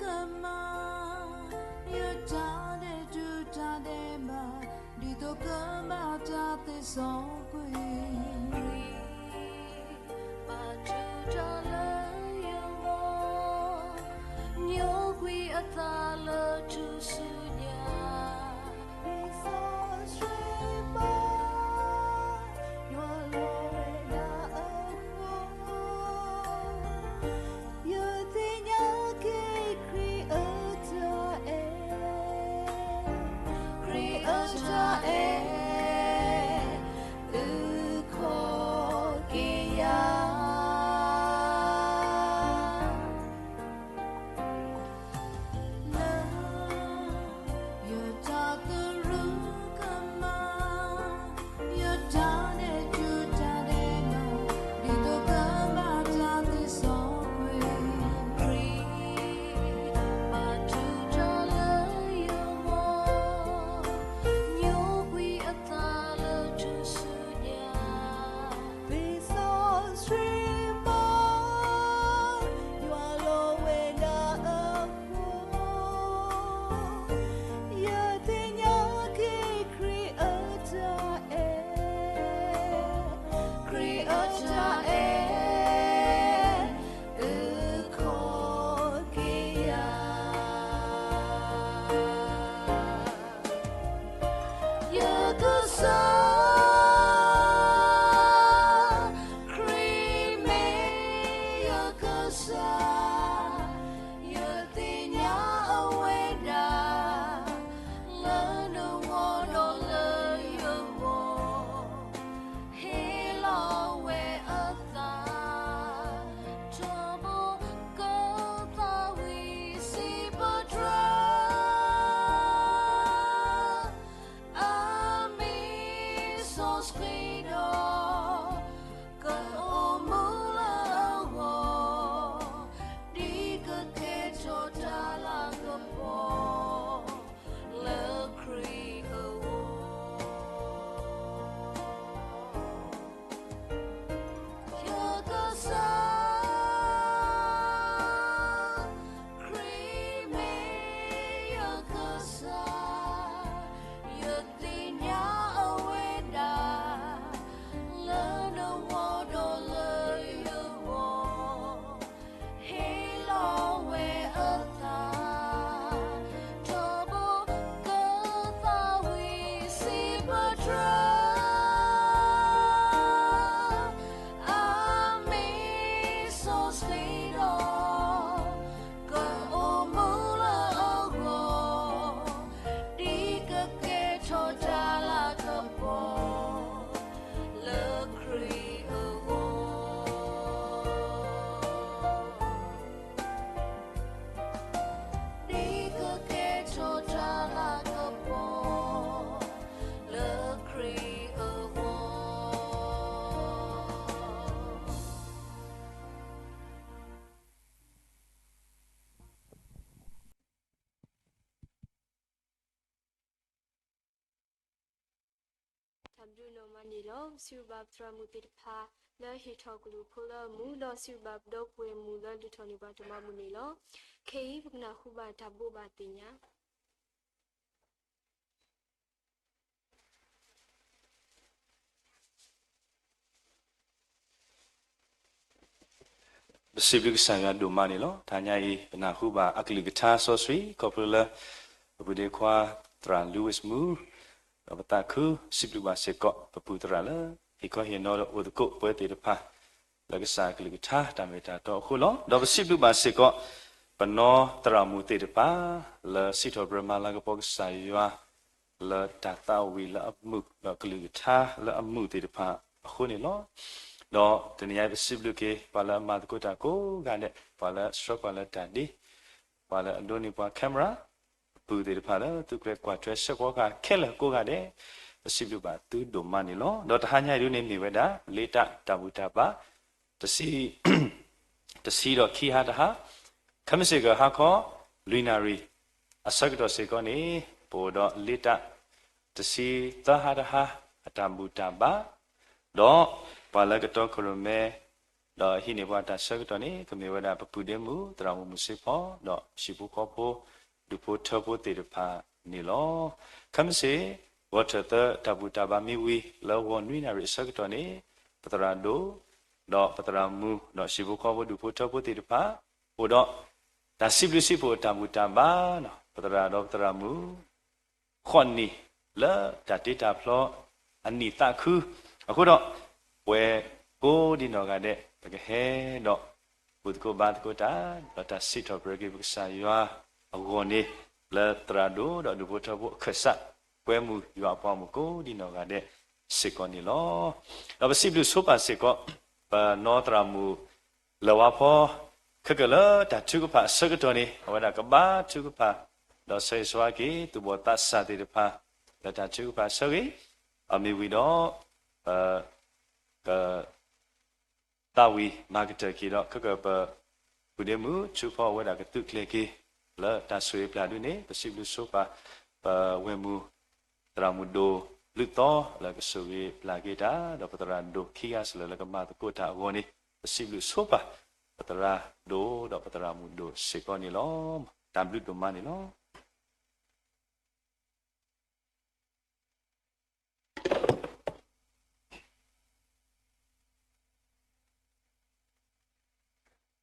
ကမၣ်, ယတၢ်ဒဲးတူၢ်တၢ်ဒဲးဘး, ဒ်သိးကဘၣ်တၢ်သ့စီကွံာ်, ဘၣ်တူၢ်တၢ်လၢယဂီၢ်, ညိကွံာ်အသးလၢထူၣ်စုညါ, လံာ်စီဆှံမး ယွၤလီၤဝဲဒၣ်အဃိ, ယသ့ၣ်ညါက့ၤခရံာ်အတၢ်အဲၣ်, ခရံာ်အတၢ်အဲၣ် အုၣ်ခီၣ်က့ၤယၤ လၢယတၢ်သရူးကမၣ်, ယတၢ်ဒဲးတူၢ်တၢ်ဒဲးဘး, ဒ်သိးကဘၣ်တၢ်သ့စီကွံာ်, ခရံာ်ဘၣ်တူၢ်တၢ်လၢယဂီၢ်, ညိကွံာ်အသးလၢထူၣ်စုညါ လံာ်စီဆှံမး ယွၤလီၤဝဲဒၣ်အဃိ, ယသ့ၣ်ညါက့ၤခရံာ်အတၢ်အဲၣ်, ခရံာ်အတၢ်အဲၣ် အုၣ်ခီၣ်က့ၤယၤ ယကစၢ်, ခရံာ်မ့ၢ်ယကစၢ်, ယသ့ၣ်ညါအဝဲဒၣ် လၢနဂီၢ်ဒီးလၢယဂီၢ်, ဟ့ၣ်လီၤဝဲအသး ထီဘိကသးဝံၣ်စံးပတြၢၤ, အမံၤစီဆှံဒီး ကအိၣ်မူလၢအဂီၢ်, ဒ်ကကဲထီၣ်တၢ်လၤကပီၤ လၢခရံာ်အဂီၢ် ယကစၢ်, ခရံာ်မ့ၢ်ယကစၢ်, ယသ့ၣ်ညါအဝဲဒၣ် လၢနဂီၢ်ဒီးလၢယဂီၢ် ဟ့ၣ်လီၤဝဲအသး ထီဘိကသးဝံၣ်စံးပတြၢၤ, အမံၤစီဆှံဒီး ကအိၣ်မူလၢအဂီၢ်, ဒ်ကကဲထီၣ်တၢ်လၤကပီၤ လၢခရံာ်အဂီၢ်, ဒ်ကကဲထီၣ်တၢ်လၤကပီၤ လၢခရံာ်အဂီၢ်. တၢ်ဘျုးဒိၣ်မးန့ၣ်လီၤ. စံးဘျုးဘၣ်ပသရၣ်မုၣ်သ့ၣ်တဖၣ် လၢဟ့ၣ်ထီၣ်ကလုၢ်ဖိလၢအမူ ဒီးစံးဘျုးဘၣ်ပဒီပုၢ်ဝဲၢ်မုၣ်လၢလုၢ်ထီၣ်န့ၢ်ပှၤတၢ်မၤမုာ်န့ၣ်လီၤ. ခဲအံၤပကနၢ်ဟူဘၣ်တၢ်ဘိးဘၣ်သ့ၣ်ညါ ပစံးဘျုးကစၢ်ယွၤဒိၣ်မးန့ၣ်လီၤ. တဟါညါအံၤ ပနၢ်ဟူဘၣ်အကလုၢ်ကထါစီဆှံ ခီဖျိလၢ ပပုၢ်ဒ့ခွါ သရၣ် Louis Moore ဒီးပသးခု စံးဘျုးဘၣ်စ့ၢ်ကီး ပပုၢ်သရၣ်လၢ ဟ့ၣ်ခီဟ့ၣ်နီၤဒီးအိၣ်သကိးပဝဲသ့ၣ်တဖၣ် လၢကစၢ်အကလုၢ်ကထါတၢ်မ့ၢ်တၢ်တီအဃိလီၤ. ဒီးပစံးဘျုးဘၣ်စ့ၢ်ကီး ပနီၢ်သရၣ်မုၣ်သ့ၣ်တဖၣ် လၢစံးထီၣ်ပတြၢၤမၤလၤကပီၤကစၢ်ယွၤ လၢတၢ်သးဝံၣ်လၢအမုာ် ဒီးကလုၢ်ကထါလၢအမုာ်သ့ၣ်တဖၣ်အဃိန့ၣ်လီၤ. ဒီးတနံၤအံၤပစံးဘျုးက့ၤ ပှၤလၢအမၤသကိးတၢ်ကိးဂၤဒဲး, ပှၤလၢအဆှၢပှၤလၢတၢ်ဒ့, ပှၤလၢအဒိးန့ၢ်ပှၤ camera, ပပုၢ်သ့ၣ်တဖၣ်လၢသုးကျဲၤကွၢ်ထွဲဆှၢဃီၤဃာ်ခဲလၢာ်ကိးဂၤဒဲး, ပစံးဘျုးဘၣ်သုဒိၣ်မးန့ၣ်လီၤ. ဒီးတဟါညါအံၤဒုးန့ၣ်မ့ၢ်ဝဲဒၣ် လ့တၢ်တၢ်ဘူၣ်တၢ်ဘါ တဆံ, တဆံဒီးခံဟါတဟါ, ခဲမုၢ်ဆ့ၣ်ကီးဟါခီ လွံၢ်နၣ်ရံၣ် အဆၢကတီၢ်စ့ၢ်ကီးန့ၣ် ပအိၣ်ဒီးလ့တၢ် တဆံသၢဟါတဟါ အတၢ်ဘူၣ်တၢ်ဘါ, ဒီးပှၤလၢကတီခိၣ်ရိၣ်မဲ ဒီးဟံးန့ၢ်ပှၤတၢ်ဆၢကတီၢ်န့ၣ် ကမ့ၢ်ဝဲဒၣ်ပပုၢ်ဒ့မုၣ် သရၣ်မုၣ်မုၢ်စ့ဖီ ဒီးဟံၣ်ဖိဃီဖိ ဒူၣ်ဖိထၢဖိသ့ၣ်တဖၣ်န့ၣ်လီၤ. ခဲမုၢ်ဆ့ၣ် ဂီၤထၢၣ်သၢ တၢ်ဘူၣ်တၢ်ဘါမံဝံၤ လၢဂီၤနွံနၣ်ရံၣ်အဆၢကတီၢ်န့ၣ် ပသရၣ်ဒိၣ် ဒီးပသရၣ်မုၣ် ဒီးဟံၣ်ဖိဃီဖိ ဒူၣ်ဖိထၢဖိသ့ၣ်တဖၣ် အိၣ်ဒီး တၢ်စံးဘျုးစံးဖှိၣ်တၢ်ဘူၣ်တၢ်ဘါ ပသရၣ်ဒီးပသရၣ်မုၣ် ဃိးနံၣ် လၢတၢ်တ့တၢ်ဖျီအနံၣ်သးခု အဃိဒီး ပဝဲကိးဒံနီၢ်ဂၤဒဲး ပကဟဲဒီး ဘူၣ်သကိးဘါသကိးတၢ် ဒီးတၢ်စံးထီၣ်ပတြၢၤက့ၤပကစၢ်ယွၤအဂီၢ်န့ၣ် လၢသရၣ်ဒိၣ်ဒီးဒူၣ်ဖိထၢဖိအခၢၣ်စး ကွဲမုာ်ယွၤအပှၤမုၣ်ကိးဒံနီၢ်ဂၤဒဲးစ့ၢ်ကီးန့ၣ်လီၤ. ဒီးပစံးဘျုးဆိပာ်စ့ၢ်ကီး ပနီၢ်သရၣ်မုၣ် လၢၢ်ဝါဖီ ခဲကၢၢ်လၢတၢ်ထုကဖၣ်အဆၢကတီၢ်န့ၣ် အဝဲဒၣ်ကဘါထုကဖၣ် ဒီးဆၢဂ့ၤဆၢဝါက့ၤ သူၣ်ဘီၣ်သးစၢ်သ့ၣ်တဖၣ် လၢတၢ်ထုကဖၣ်အဆၢဂ့ၤ အမ့ၢ်ဝံၤဒီး ပက သးဝံၣ်မၤကတၢၢ်က့ၤဒီး ခဲကၢၢ်ပ ပုၢ်ဒ့မုၣ် ထုဖီအဝဲဒၣ်ကသုးကျဲၤက့ၤ လၢတၢ်ဆိၣ်ဂ့ၤပျၢ်ဒုန့ၣ် ပစံးဘျုးဆိပာ် ပဝဲၢ်မုၢ် သရၣ်မုၣ်ဒိၣ်လုၢ်သီ လၢကဆိၣ်ဂ့ၤပျၢ်က့ၤတၢ် ဒီးပသရၣ်ဒိၣ်ခံဂၤစၢၤလၢကမၤသကိးတၢ်အဂီၢ်န့ၣ် ပစံးဘျုးဆိပာ် ပသရၣ်ဒိၣ်ဒီးပသရၣ်မုၣ်ဒိၣ်စ့ၢ်ကီးန့ၣ်လီၤ. တၢ်ဘျုးဒိၣ်မးန့ၣ်လီၤ. တ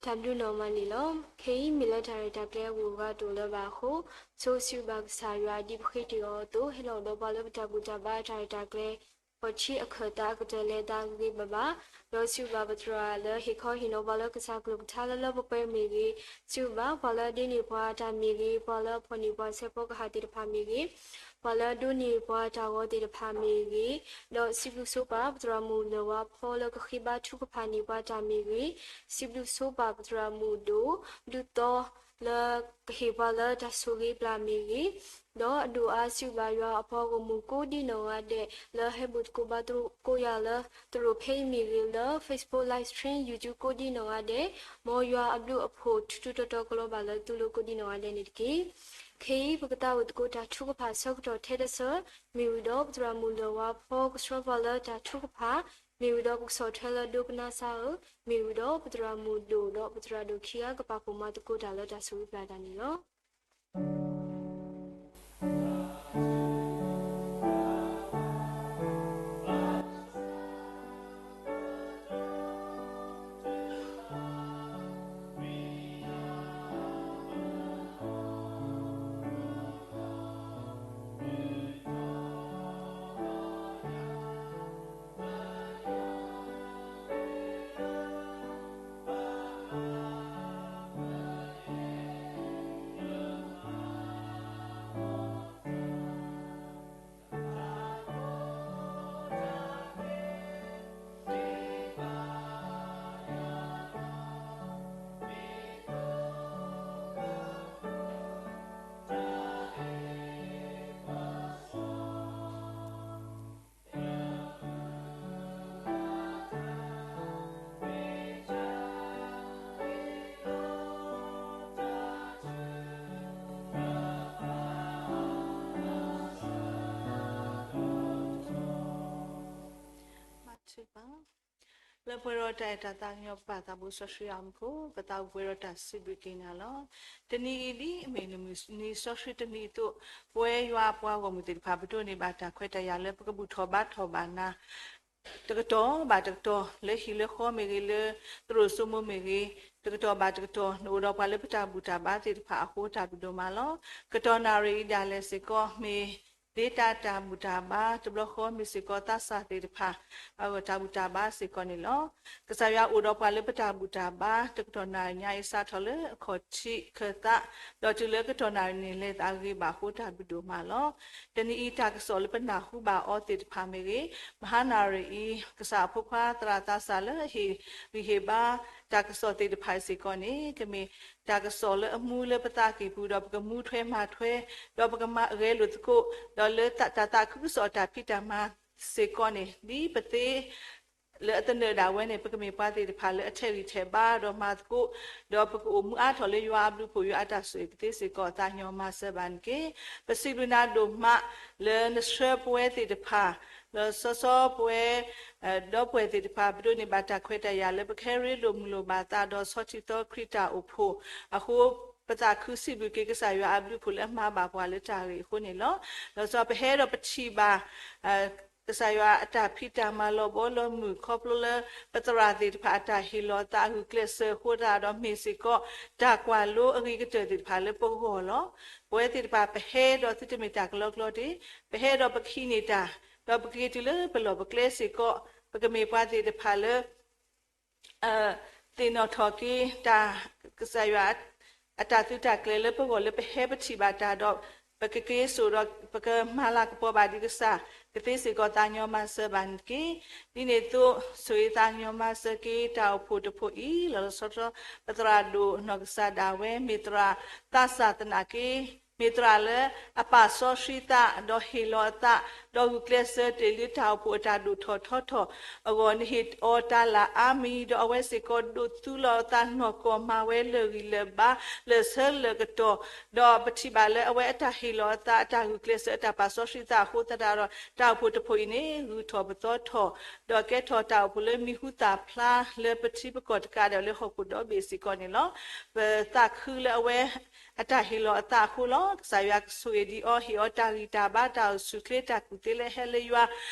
ၢ်ဘျုးဒိၣ်မးန့ၣ်လီၤ. ခဲအံၤမ့ၢ်လၢတၢ်ရဲၣ်တၢ်ကျဲၤအဂုၤအဂၤတအိၣ်လၢၤဘၣ်အဃိ ဆိစံးဘျုးဘၣ်ကစၢ်ယွၤ ဒ်ပဃ့တ့ၢ်အီၤအသိး ဟ့ၣ်လီၤဒီးပှၤလၢပတၢ်ဘူၣ်တၢ်ဘါတၢ်ရဲၣ်တၢ်ကျဲၤ ခီၣ်ထံးအခၢၣ်သးအကတၢၢ်လဲၤသးဂ့ၤဂ့ၤဘၣ်ဘၣ်, ဒီးစံးဘျုးဘၣ်ပသရၣ်လၢဟ့ၣ်ခီဟ့ၣ်နီၤပှၤလၢကစၢ်ကျိာ်ကထါလၢလၢပှဲၤပှဲၤမ့ၢ်ဂ့ၤ, စံးဘျုးဘၣ်ပှၤလၢဒ့န့ၢ်ပှၤတၢ်မ့ၢ်ဂ့ၤ, ပှၤလၢအဖီၣ်န့ၢ်ပှၤဆဲးဖီကဟၣ်သ့ၣ်တဖၣ်မ့ၢ်ဂ့ၤ, ပှၤလၢအဒိးန့ၢ်ပှၤတၢ်ဂီၤသ့ၣ်တဖၣ်မ့ၢ်ဂ့ၤ, ဒီးစံးဘျုးဆိပာ်ပသရၣ်မုၣ်လၢၢ်ဝါဖီလၢကဃ့ဘါထုကဖၣ်န့ၢ်ပှၤတၢ်မ့ၢ်ဂ့ၤ, စံးဘျုးဆိပာ်ပသရၣ်မုၣ်ဒိၣ် ဒုးသီ လၢကဟ့ၣ်ပှၤလၢတၢ်ဆိၣ်ဂ့ၤပျၢ်မ့ၢ်ဂ့ၤ, ဒီးအဒိၣ်အါစံးဘျုးယွၤအပှၤဂီၢ်မုၢ်ကိးဒံနီၢ်ဂၤဒဲး လၢဟဲဘူၣ်သကိးဘါသကိးယၤလၢ သရိာ်ဖဲအံၤမ့ၢ်ဂ့ၤ လၢ Facebook Live Stream YouTube ကိးဒံနီၢ်ဂၤဒဲး, မ်ယွၤအဘျုးအဖှိၣ်ထုထုတီတီကလီၤဘၣ်လၢသုလိၤကိးဒံနီၢ်ဂၤဒဲးန့ၣ်တက့ၢ်. ခဲအံၤပကသးဝံၣ်သကိးတၢ်ထုကဖၣ်ဆၢကတီၢ်ထဲတဆၢ, မ့ၢ်ဝံၤဒီးပသရၣ်မုၣ်လၢၢ်ဝါဖီကဆှၢပှၤလၢတၢ်ထုကဖၣ်, မ့ၢ်ဝံၤဒီးပကဆီၣ်ထွဲလၢဒိကနၣ်စၢ်ဧၢ, မ့ၢ်ဝံၤဒီးပသရၣ်မုၣ်ဒိၣ်ဒီးပသရၣ်ဒိၣ်ခံဂၤကပာ်ဖှိၣ်မၤသကိးတၢ်လၢတၢ်ဆိၣ်ဂ့ၤပျၢ်တၢ်န့ၣ်လီၤ. လၢပှဲၤဒီးတၢ်အဲၣ်တၢ်သးကညီၤပပၢ်သးဘိစီဆှံအမူခိၣ် ပသးအိၣ်ပှဲၤဒီးတၢ်စံးဘျုးက့ၤနၤလီၤ. တနံၤအံၤဒ်အမ့ၢ်နမုၢ်နံၤစီဆှံတနံၤအသိး ပဝဲယွၤအပှၤဂီၢ်မုၢ်သ့ၣ်တဖၣ် ပဒိးန့ၢ်ဘၣ်တၢ်ခွဲးတၢ်ယာ်လၢပကဘူၣ်ထီၣ်ဘါထီၣ်ဘၣ်နၤ တကတီၢ်ဘၣ်တကတီၢ် လၢဟံၣ်လၢဃီမ့ၢ်ဂ့ၤ လၢသရိာ်စိမိၤမ့ၢ်ဂ့ၤ, တကတီၢ်ဘၣ်တကတီၢ် နအိၣ်ဒီးပှၤလၢပတၢ်ဘူၣ်တၢ်ဘါသ့ၣ်တဖၣ်အဃိ တၢ်ဘျုးဒိၣ်မးလီၤ. ကတီၢ်နၣ်ရံၣ်အံၤဒၣ်လဲာ်စ့ၢ်ကီး မ့ၢ်ဒ့တၢ်တၢ်ဘူၣ်တၢ်ဘါ တဘျီဃီမ့ၢ်စ့ၢ်ကီးသးစၢ်သ့ၣ်တဖၣ် အဂီၢ်တၢ်ဘူၣ်တၢ်ဘါစ့ၢ်ကီးန့ၣ်လီၤ. ကစၢ်ယွၤအိၣ်ဒီးပှၤလၢပတၢ်ဘူၣ်တၢ်ဘါ တကတီၢ်နၣ်ရံၣ်ညါအံၤ စးထီၣ်လၢအခီၣ်ထံးခၢၣ်သး ဒီးတုၤလၢကတီၢ်နၣ်ရံၣ်န့ၣ် လဲၤသးဂ့ၤဘၣ်အဃိ တၢ်ဘျုးဒိၣ်မးလီၤ. တနံၤအံၤတၢ်ကစီၣ်လၢပနၢ်ဟူဘၣ်အီၤသ့ၣ်တဖၣ်မ့ၢ်ဂ့ၤ, မဟါနၣ်ရံၣ်အံၤ ကစၢ်အဖိခွါသရၣ်သးစၢ်လၢအဟ့ၣ်ဂံၢ်ဟ့ၣ်ဘါ တၢ်ကစီၣ်သ့ၣ်တဖၣ်စ့ၢ်ကီးန့ၣ် ကမ့ၢ်တၢ်ကစီၣ်လၢအမူလၢပသးကံၢ်ပူၤ ဒီးပကမူထွဲမၤထွဲ ဒီးပကမၤဂဲၤလိာ်သကိး ဒီးလၢတၢ်သးခုကစီၣ်တၢ်ဖံးတၢ်မၤစ့ၢ်ကီးန့ၣ် ဒ်ပသ့ လၢအသနၢၣ်ဒၣ်ဝဲန့ၣ် ပကမ့ၢ်ပှၤသ့ၣ်တဖၣ်လၢအထဲးဂံၢ်ထဲးဘါ ဒီးမၤသကိး ဒီးပကအိၣ်မူအါထီၣ်လၢယွၤအဘျုးအဖှိၣ် ယွၤအတၢ်ဆိၣ်ဂ့ၤပသ့စ့ၢ်ကီး သးကညီၤမၤစၢၤဘၣ်န့ၣ်တက့ၢ်. ပစံးဘျုးနၤဒိၣ်မး လၢနဆှၢပဝဲသ့ၣ်တဖၣ် လီၤဆီဆီပဝဲ ဒီပုၢ်ဝဲၢ်သ့ၣ်တဖၣ် ပဒိးန့ၢ်ဘၣ်တၢ်ခွဲးတၢ်ယာ်လၢပကဟဲရ့လိာ်မုာ်လိာ်ဘၣ်သးဒီးဆီထံသီခရံာ်တၢ်အိၣ်ဖှိၣ်အဃိ ပသးခုစံးဘျုးက့ၤကစၢ်ယွၤအဘျုးအဖှိၣ်လၢအမၤဘၣ်ပှၤလၢတၢ်ဂ့ၢ်အဃိန့ၣ်လီၤ. လီၤဆီပဟဲဒီးပထံၣ်ဘၣ် ကစၢ်ယွၤအတၢ်ဖံးတၢ်မၤလီၤဘီလီၤမုၢ် ခီဖျိလၢပသရၣ်သ့ၣ်တဖၣ်အတၢ်ဟ့ၣ်လီၤသးအဂုာ်ကျဲးစၢးအဃိသတးဒီး မ့ၢ်စ့ၢ်ကီးတၢ်ကွၢ်လိအဂ့ၤကတၢၢ်သ့ၣ်တဖၣ်လၢပဂီၢ်လီၤ. ပဝဲသ့ၣ်တဖၣ်ပဟဲဒီးသုတမ့ၢ်တၢ်ကလီကလီတ့ၢ်, ပဟဲဒီးပကဟံးန့ၢ်တၢ်, ဒီးပကက့ၤတုၤလၢပလီၢ်ပကျဲစ့ၢ်ကီး, ပကမ့ၢ်ပှၤသ့ၣ်တဖၣ်လၢ သ့ၣ်နီၣ်ထီၣ်က့ၤတၢ် ကစၢ်ယွၤ အတၢ်သုတၢ်ကျဲၤလၢပဂီၢ်လၢပဟဲပထံၣ်ဘၣ်တၢ်ဒီး ပကက့ၤစိာ်ဒီး ပကမၤလၤကပီၤဘၣ်ဒံးကစၢ်ကသ့စ့ၢ်ကီး သးကညီၤမၤစၢၤဘၣ်န့ၣ်တက့ၢ်. ဒ်န့ၣ်အသိး ဆိၣ်ဂ့ၤသးကညီၤမၤစၢၤက့ၤတၢ်အိၣ်ဖှိၣ်တဖှိၣ်အံၤ လီၤလီၤဆီဆီ ပသရၣ်ဒိၣ်နီၢ်ကစၢ်ဒၣ်ဝဲ မ့ၢ်သရၣ်သးစၢ်သနာ်က့ မ့ၢ်သရၣ်လၢအပာ်စီဆှံသး ဒီးဟ့ၣ်လီၤအသး ဒီးဂုာ်ကျဲးစၢးတ့ၢ်လံတၢ်အိၣ်ဖှိၣ်အတၢ်ဒိၣ်ထီၣ်ထီထီၣ်အဂီၢ် နဟ့ၣ်အီၤတၢ်လၢအါမံၤ ဒီးအဝဲစ့ၢ်ကီးဒိးသူလီၤအသးနီၢ်ကီၢ် မၤဝဲလၢာ်ဂံၢ်လၢာ်ဘါ လၢာ်ဆၢလၢာ်ကတီၢ် ဒီးပထံၣ်ဘၣ်လၢအဝဲအတၢ်ဟ့ၣ်လီၤအသး အတၢ်ဂုာ်ကျဲးစၢး အတၢ်ပာ်စီဆှံသးအဃိသတးဒီး တၢ်အိၣ်ဖှိၣ်တဖှိၣ်အံၤန့ၣ် ဂုၢ်ထီၣ်ပသီထီၣ် ဒီးကဲထီၣ်တၢ်အိၣ်ဖှိၣ်လၢမံၤဟူသၣ်ဖျါလၢပထံပကီၢ်တကးဒီးလၢဟီၣ်ခိၣ်ဒီဘ့ၣ်စ့ၢ်ကီးန့ၣ်လီၤ. ပသးခုလၢအဝဲ အတၢ်ဟ့ၣ်လီၤအသးအဃိလီၤ. ကစၢ်ယွၤကဆိၣ်ဂ့ၤဒံးအီၤ ဟ့ၣ်အီၤတၢ်ဂံၢ်တၢ်ဘါ တၢ်အိၣ်ဆူၣ်အိၣ်ချ့ တၢ်ကူၣ်သ့လၢဟဲလၢယွၤ,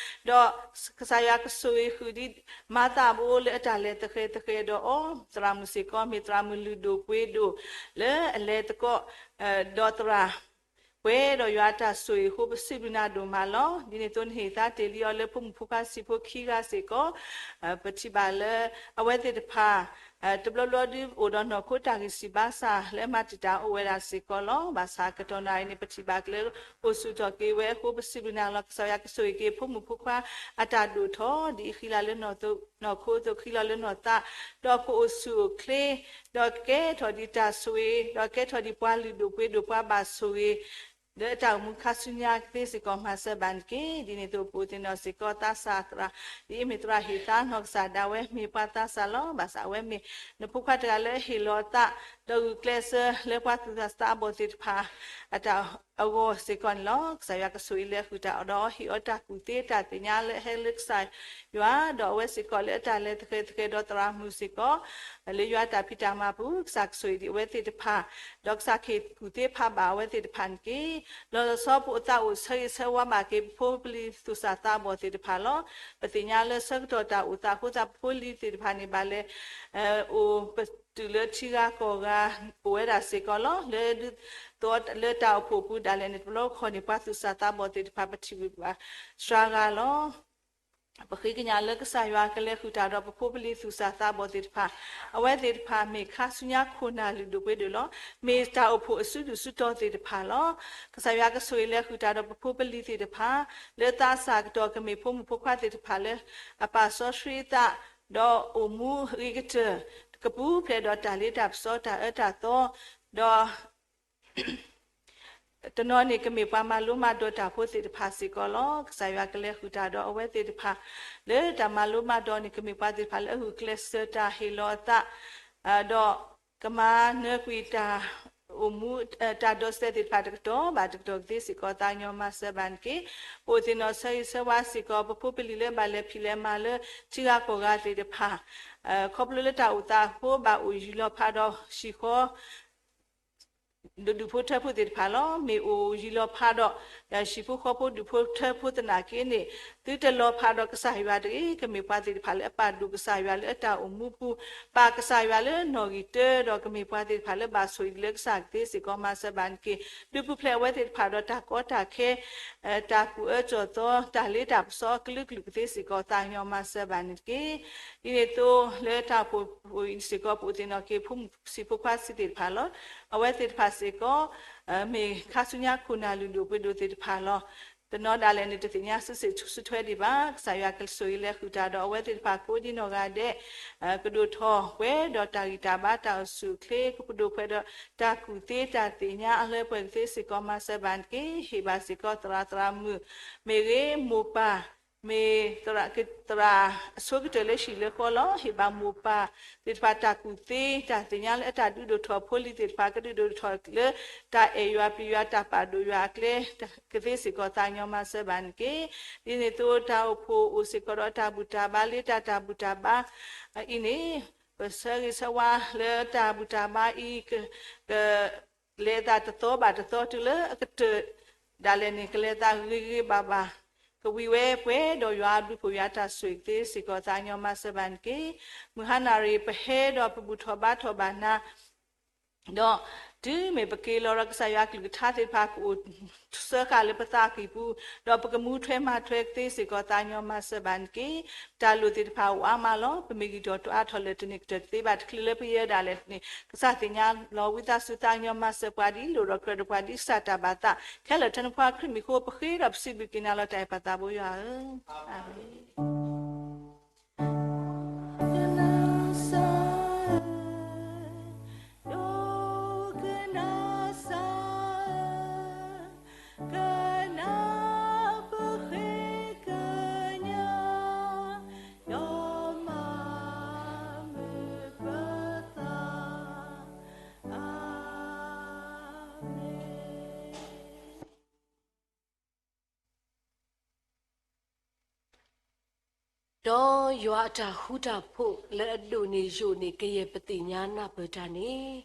ဒီးကစၢ်ယွၤကဆိၣ်ဂ့ၤဃုာ်ဒံး မၤသးဘိလၢအတၢ်လဲၤသဃဲၤသဃဲၤဒီးအီၤ, သရၣ်မုၣ်စ့ၢ်ကီး မ့ၢ်သရၣ်မုၣ်လုၢ်ဒိၣ်ပှ့ၤဒိၣ် လၢအလဲၤသကိး ဒီးသရၣ် ပှဲၤဒီးယွၤအတၢ်ဆိၣ်ဂ့ၤအဃိ ပစံးဘျုးနၤဒိၣ်မးလီၤ. ဒ်န့ၣ်အသိး နဟ့ၣ်သါတ့ၢ်လံအီၤလၢဖိမုၣ်ဖိခွါဆံးဖိခံဂၤစ့ၢ်ကီး, ပထံၣ်ဘၣ်လၢ အဝဲသ့ၣ်တဖၣ် တဘျီဘျီဒုးအိၣ်ဒီးနီၢ်ခိတၢ်ဂံၢ်ဆံးဘါစၢ် လၢအမၤတံာ်တာ်အိၣ်ဝဲဒၣ်စ့ၢ်ကီးလီၤ. ဘၣ်ဆၣ်ကတီၢ်နၣ်ရံၣ်န့ၣ် ပထံၣ်ဘၣ်ကျဲအိၣ်ဆူၣ်ထီၣ်က့ၤဝဲအဃိ ပစံးဘျုးနၤလီၤ. ကစၢ်ယွၤကဆိၣ်ဂ့ၤက့ၤဖိမုၣ်ဖိခွါအတၢ်ဒိၣ်ထီၣ် ဒ်အဃံလၤလၢနီၢ်ခိအသိး ဃံလၤလၢနီၢ်သး, ဒီးကအိၣ်ဆူၣ်အိၣ်ချ့ ဒီးကကဲထီၣ်ဒံးတၢ်ဆိၣ်ဂ့ၤ ဒီးကဲထီၣ်ဒံးပှၤလုၢ်ဒိၣ်ပှ့ၤဒိၣ် ပှၤဘၣ်ဆိၣ်ဂ့ၤ လၢအတၢ်အိၣ်မူခါဆူညါကသ့စ့ၢ်ကီး မၤစၢၤဘၣ်န့ၣ်တက့ၢ်. ဒ်န့ၣ်အသိး ပအိၣ်သ့ၣ်နီၣ်စ့ၢ်ကီးသးစၢ်သရၣ် ဒ်အမ့ၢ်သရၣ်ဟ့ၣ်သါနီၢ်ကစၢ်ဒၣ်ဝဲ မ့ၢ်ပှၤသးစၢ်လီၤ. ဘၣ်ဆၣ်အဝဲမ့ၢ်နဖိခွါတဂၤလၢအဟ့ၣ်လီၤအသး ဒီးဂုာ်ကျဲးစၢးလၢပှၤသူၣ်စၢ်သးဘီၣ်သ့ၣ်တဖၣ် အတၢ်အဂီၢ်စ့ၢ်ကီးန့ၣ်လီၤ. ကစၢ်ယွၤကဆိၣ်ဂ့ၤလၢအဃုာ်တၢ်ဒီးအီၤ ဟ့ၣ်အီၤတၢ်ကူၣ်သ့တၢ်သ့ၣ်ညါလၢအဟဲလၢကစၢ်ယွၤ, ဒီးအဝဲစ့ၢ်ကီးလၢအတၢ်လဲၤသဃဲၤသဃဲၤဒီးသရၣ်မုၣ်စ့ၢ်ကီး လၢယွၤအတၢ်ဖံးတၢ်မၤပူၤ ကစၢ်ကဆိၣ်ဂ့ၤဒံးအဝဲသ့ၣ်တဖၣ်, ဒီးကစၢ်ကဟ့ၣ်ကူၣ်သ့ဖးဘၣ်အဝဲသ့ၣ်တဖၣ်န့ၣ်တက့ၢ်. လီၤဆီပအိၣ်သးအိၣ်ဆၢဂ့ၤဆၢဝါဘၣ်က့ၤ ပဖိပလံၤသူၣ်စၢ်သးဘီၣ်သ့ၣ်တဖၣ်လီၤ. ပသ့ၣ်ညါလၢဆၢကတီၢ်တၢ်အိၣ်သးအဃိသတး ပဖိပလံၤသ့ၣ်တဖၣ်န့ၣ် ဘၣ်လဲၤ အိၣ်ပတုာ်လၢထံဂၤကီၢ်ဂၤ အိၣ်ဝဲဒၣ်စ့ၢ်ကီးလီၤ. လၢဒ်သိးလၢတၢ်အိၣ်ဖှိၣ်ပူၤဒၣ်လဲာ်န့ၣ် တဘျီတခီၣ်န့ၣ် ပှၤသူၣ်စၢ်သးဘီၣ်သ့ၣ်တဖၣ် ပထံၣ်ဘၣ်စှၤဂၤလီၤ. ပဃ့ကညးလၢကစၢ်ယွၤကလဲၤဃုာ်တၢ်ဒီးပဖိပလံၤသူၣ်စၢ်သးဘီၣ်သ့ၣ်တဖၣ်, အဝဲသ့ၣ်တဖၣ်မ့ၢ်ခါဆူညါခိၣ်နၢ်လုၢ်ဒိၣ်ပှ့ၤဒိၣ်လီၤ. မ့ၢ်တၢ်အိၣ်ဖှိၣ်အစုဒုၣ်စုတီၤသ့ၣ်တဖၣ်လီၤ. ကစၢ်ယွၤကဆိၣ်ဂ့ၤလဲၤဃုာ်တၢ်ဒီးပဖိပလံၤသ့ၣ်တဖၣ်, လၢသးစၢ်ကတီၢ်ကမ့ၢ်ဖိမုၣ်ဖိခွါသ့ၣ်တဖၣ်လၢ အပာ်စီဆှံသး, ဒီးအိၣ်မူအဂ့ၤကတၢၢ်, ကပူၤဖျဲးဒီးတၢ်လ့တၢ်ပစီတၢ်အၢတၢ်သီ, ဒီး တနီၤန့ၣ်ကမ့ၢ်ပှၤမၤလိမၤဒိးတၢ်ဖိသ့ၣ်တဖၣ်စ့ၢ်ကီးလီၤ. ကစၢ်ယွၤကလဲၤဃုာ်တၢ်ဒီးအဝဲသ့ၣ်တဖၣ်, လၢတၢ်မၤလိမၤဒိးန့ၣ် ကမ့ၢ်ပှၤသ့ၣ်တဖၣ်လၢအဂုာ်ကျဲးစၢးတၢ်ဟ့ၣ်လီၤအသး, ဒီးကမၤနၢၤကွံာ်တၢ်အိၣ်မူ တၢ်ဒိးစဲးသ့ၣ်တဖၣ်တကတီၢ်ဘၣ်တကတီၢ်ကသ့စ့ၢ်ကီး သးကညီၤမၤစၢၤဘၣ်န့ၣ်တက့ၢ်. ပအိၣ်သ့ၣ်နီၣ်ဆၢဂ့ၤဆၢဝါစ့ၢ်ကီး ပဖိပလံၤလၢဘၣ်လဲၤဖံးလဲၤမၤလၢထံဂၤကီၢ်ဂၤသ့ၣ်တဖၣ်, ခီဖျိလၢတၢ်အိၣ်သးအဃိ ဘၣ်အိၣ်ယံၤလီၤဖးဒီးဟံၣ်ဃီ ဒူၣ်ဖိထၢဖိသ့ၣ်တဖၣ်လီၤ. မ့ၢ်အိၣ်ယံၤလီၤဖးဒီး ဟံၣ်ဖိဃီဖိဒူၣ်ဖိထၢဖိသနာ်က့န့ၣ် သုတလီၤဖးဒီးကစၢ်ယွၤတဂ့ၤ. ကမ့ၢ်ပှၤသ့ၣ်တဖၣ်လၢအပာ်ဒိၣ်ကစၢ်ယွၤလၢအတၢ်အိၣ်မူပူၤ, ပာ်ကစၢ်ယွၤလၢနီၣ်ဂံၢ်တၢ, ဒီးကမ့ၢ်ပှၤသ့ၣ်တဖၣ်လၢဘၣ်ဆိၣ်ဂ့ၤလၢကစၢ်ကသ့စ့ၢ်ကီး မၤစၢၤဘၣ်န့ၣ်တက့ၢ်. ဒုးပူၤဖျဲးအဝဲသ့ၣ်တဖၣ်ဒီးတၢ်ကီတၢ်ခဲ တၢ်ကူၣ်အၢကူၣ်သီ တၢ်လ့တၢ်ပစီအကလုာ်ကလုာ်ကသ့စ့ၢ်ကီး သးကညီၤမၤစၢၤဘၣ်န့ၣ်တက့ၢ်. ဒ်န့ၣ်အသိး လၢတၢ်အိၣ်ဖှိၣ်အံၤစ့ၢ်ကီး ပအိၣ်သ့ၣ်နီၣ်က့ၤ ဖိမုၣ်ဆံးဖိခွါဆံးသ့ၣ်တဖၣ်လီၤ. အဝဲသ့ၣ်တဖၣ်စ့ၢ်ကီး မ့ၢ်ခါဆူညါခိၣ်နၢ်လုၢ်ဒိၣ်ပှ့ၤဒိၣ်သ့ၣ်တဖၣ်လီၤ. တနီၤဒၣ်လဲာ်န့ၣ် တသ့ၣ်ညါစုစ့ၣ်စုထွဲဒံးဘၣ်. ကစၢ်ယွၤကဆိၣ်ဂ့ၤလဲၤဃုာ်တၢ်ဒီးအဝဲသ့ၣ်တဖၣ်ကိးဒံနီၢ်ဂၤဒဲး, ကဒိၣ်ထီၣ်ပှဲၤဒီးတၢ်ဂံၢ်တၢ်ဘါ တၢ်အိၣ်ဆူၣ်အိၣ်ချ့, ကပဒိၣ်ပှဲၤဒီးတၢ်ကူၣ်သ့တၢ်သ့ၣ်ညါအလၢပှဲၤကသ့စ့ၢ်ကီး မၤစၢၤဘၣ်န့ၣ်တက့ၢ်. ဟ့ၣ်ဘၣ်စ့ၢ်ကီးသရၣ်သရၣ်မုၣ် မ့ၢ်ဂ့ၤ မိၢ်ပၢ် မ့ၢ်သရၣ်အဆိကတၢၢ်လၢဟံၣ်လၢဃီလီၤ. ဟ့ၣ်ဘၣ်မိၢ်ပၢ်သ့ၣ်တဖၣ်တၢ်ကူၣ်သ့, တၢ်သ့ၣ်ညါလၢအတၢ်ဒုးဒိၣ်ထီၣ်, ဖိလံၤသ့ၣ်တဖၣ်ကဒုးဒိၣ်ထီၣ်လၢ တၢ်အဲၣ်ယွၤပျံၤယွၤ တၢ်ပာ်ဒိၣ်ယွၤအကျဲ ကသ့စ့ၢ်ကီးသးညီမၤစၢၤဘၣ်န့ၣ်တက့ၢ်. ဒ်န့ၣ်အသိး တၢ်အိၣ်ဖှိၣ်အိၣ်စ့ၢ်ကီးဒီးတၢ်ဘူၣ်တၢ်ဘါ လၢတၢ်တၢ်ဘူၣ်တၢ်ဘါအံၤန့ၣ် ပဆၢဂ့ၤဆၢဝါလၢတၢ်ဘူၣ်တၢ်ဘါအံၤ ကလဲၤအသးတသီဘၣ်တသီ တုၤလၢအကတၢၢ်ဒၣ်လဲာ်န့ၣ် ကလဲၤအသးဂ့ၤဂ့ၤဘၣ်ဘၣ်, ကဝံၤဝဲပှဲၤဒီးယွၤအဘျုးအဖှိၣ် ယွၤအတၢ်ဆိၣ်ဂ့ၤ ကသ့စ့ၢ်ကီးသးညီမၤစၢၤဘၣ်န့ၣ်တက့ၢ်. မုၢ်ဟါနၣ်ရံၣ် ပဟဲဒီးပဘူၣ်ထီၣ်ဘါထီၣ်ဘၣ်နၤ ဒီးတုၤမ့ၢ်ပက့ၤလီၤဒီး ကစၢ်ယွၤအကလုၢ်ကထါသ့ၣ်တဖၣ် ကအိၣ်စၢဃာ်လၢပသးကံၢ်ပူၤ, ဒီးပကမူထွဲမၤထွဲ ကသ့စ့ၢ်ကီးသးညီမၤစၢၤဘၣ်န့ၣ်တက့ၢ်. ပတၢ်လိၣ်သ့ၣ်တဖၣ်အိၣ်အါမးလီၤ. ပမ့ၢ်ဂံၢ်ထီၣ်ဒွးထီၣ်လၢာ်တန့ၢ်ကတၢၢ်တသ့ဘၣ် တချုးလၢပယဲဒၣ်လဲာ်န့ၣ် ကစၢ်သ့ၣ်ညါလီၤ. ဝံသးစူၤသးညီမၤစၢၤပှၤ ဒ်လိၣ်ဒီးကြၢးဒီးပှၤ ဒ်ကစၢ်တၢ်ဘၣ်သးခဲလၢာ် ထဲနဖိခရံာ်မံၤအဃိ ပဃ့ဒီးပစံးဘျုးက့ၤနၤလီၤ. တၢ်အဲၣ်ပာ်သးဘိယွၤဧၢ, အၤမ့ၣ်. ကနၣ်စၢ်ဧၢ, ဒိကနၣ်စၢ်ဧၢ, ကနၣ်ပဃ့ကညး, ဒီးမၤမုာ်ပသး, အၤမ့ၣ်. ဒီးယွၤအတၢ်ဃူတၢ်ဖိးလၢအဒိၣ်န့ၢ်ယိာ်န့ၢ်ကယဲၢ်ပသ့ၣ်ညါနၢ်ပၢၢ်တၢ်န့ၣ်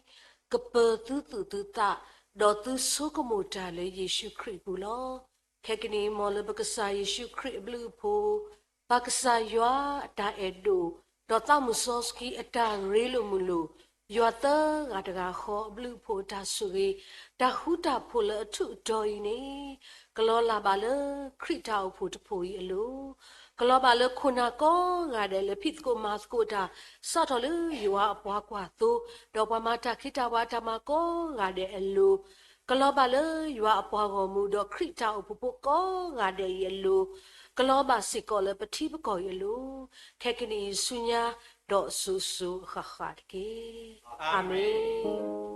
ကပၢၤသုသူၣ်သုသး, ဒီးသုဆိကမိၣ်တၢ်လၢယ့ၣ်ၡူးခရံာ်အပူၤလီၤ. ခဲကနံၣ်အံၤ မ်လၢပကစၢ်ယ့ၣ်ၡူးခရံာ်အဘျုးအဖှိၣ်, ပၢ်ကစၢ်ယွၤအတၢ်အဲၣ်ဒိၣ်, ဒီးသးမုၢ်စီဆှံအတၢ်ရ့လိာ်မုာ်လိာ်, ယွၤသၢဂၤတဂၤဃီအဘျုးအဖှိၣ်အတၢ်ဆိၣ်ဂ့ၤ, တၢ်ဃူတၢ်ဖိးလၢအထူးအတီၤအံၤန့ၣ် ကလီၤလၢ်ဘၣ်လၢခရံာ်တၢ်အိၣ်ဖှိၣ်တဖှိၣ်အံၤအလိၤ, ကလီၤဘၣ်လၢခိၣ်နၢ်ကိးဂၤဒဲးလၢဖံးသကိးမၤသကိးတၢ် စးထီၣ်လၢယွၤအပှၤကွၢ်သိ, ဒီးပှၤမၤတၢ်ခ့တၢ်ပှၤတၢ်မၤကိးဂၤဒဲးအလိၤ, ကလီၤဘၣ်လၢယွၤအပှၤဂီၢ်မုၢ် ဒီးခရံာ်တၢ်အိၣ်ဖှိၣ်ဖိကိးဂၤဒဲးအံၤအလိၤ, ကလီၤဘၣ်စ့ၢ်ကီးလၢပထံပကီၢ်အံၤအလိၤ, ခဲကနံၣ်အံၤဆူညါ ဒီးစိၤစိၤအဃၣ်ဃၣ်တက့ၢ်. အၤမ့ၣ်.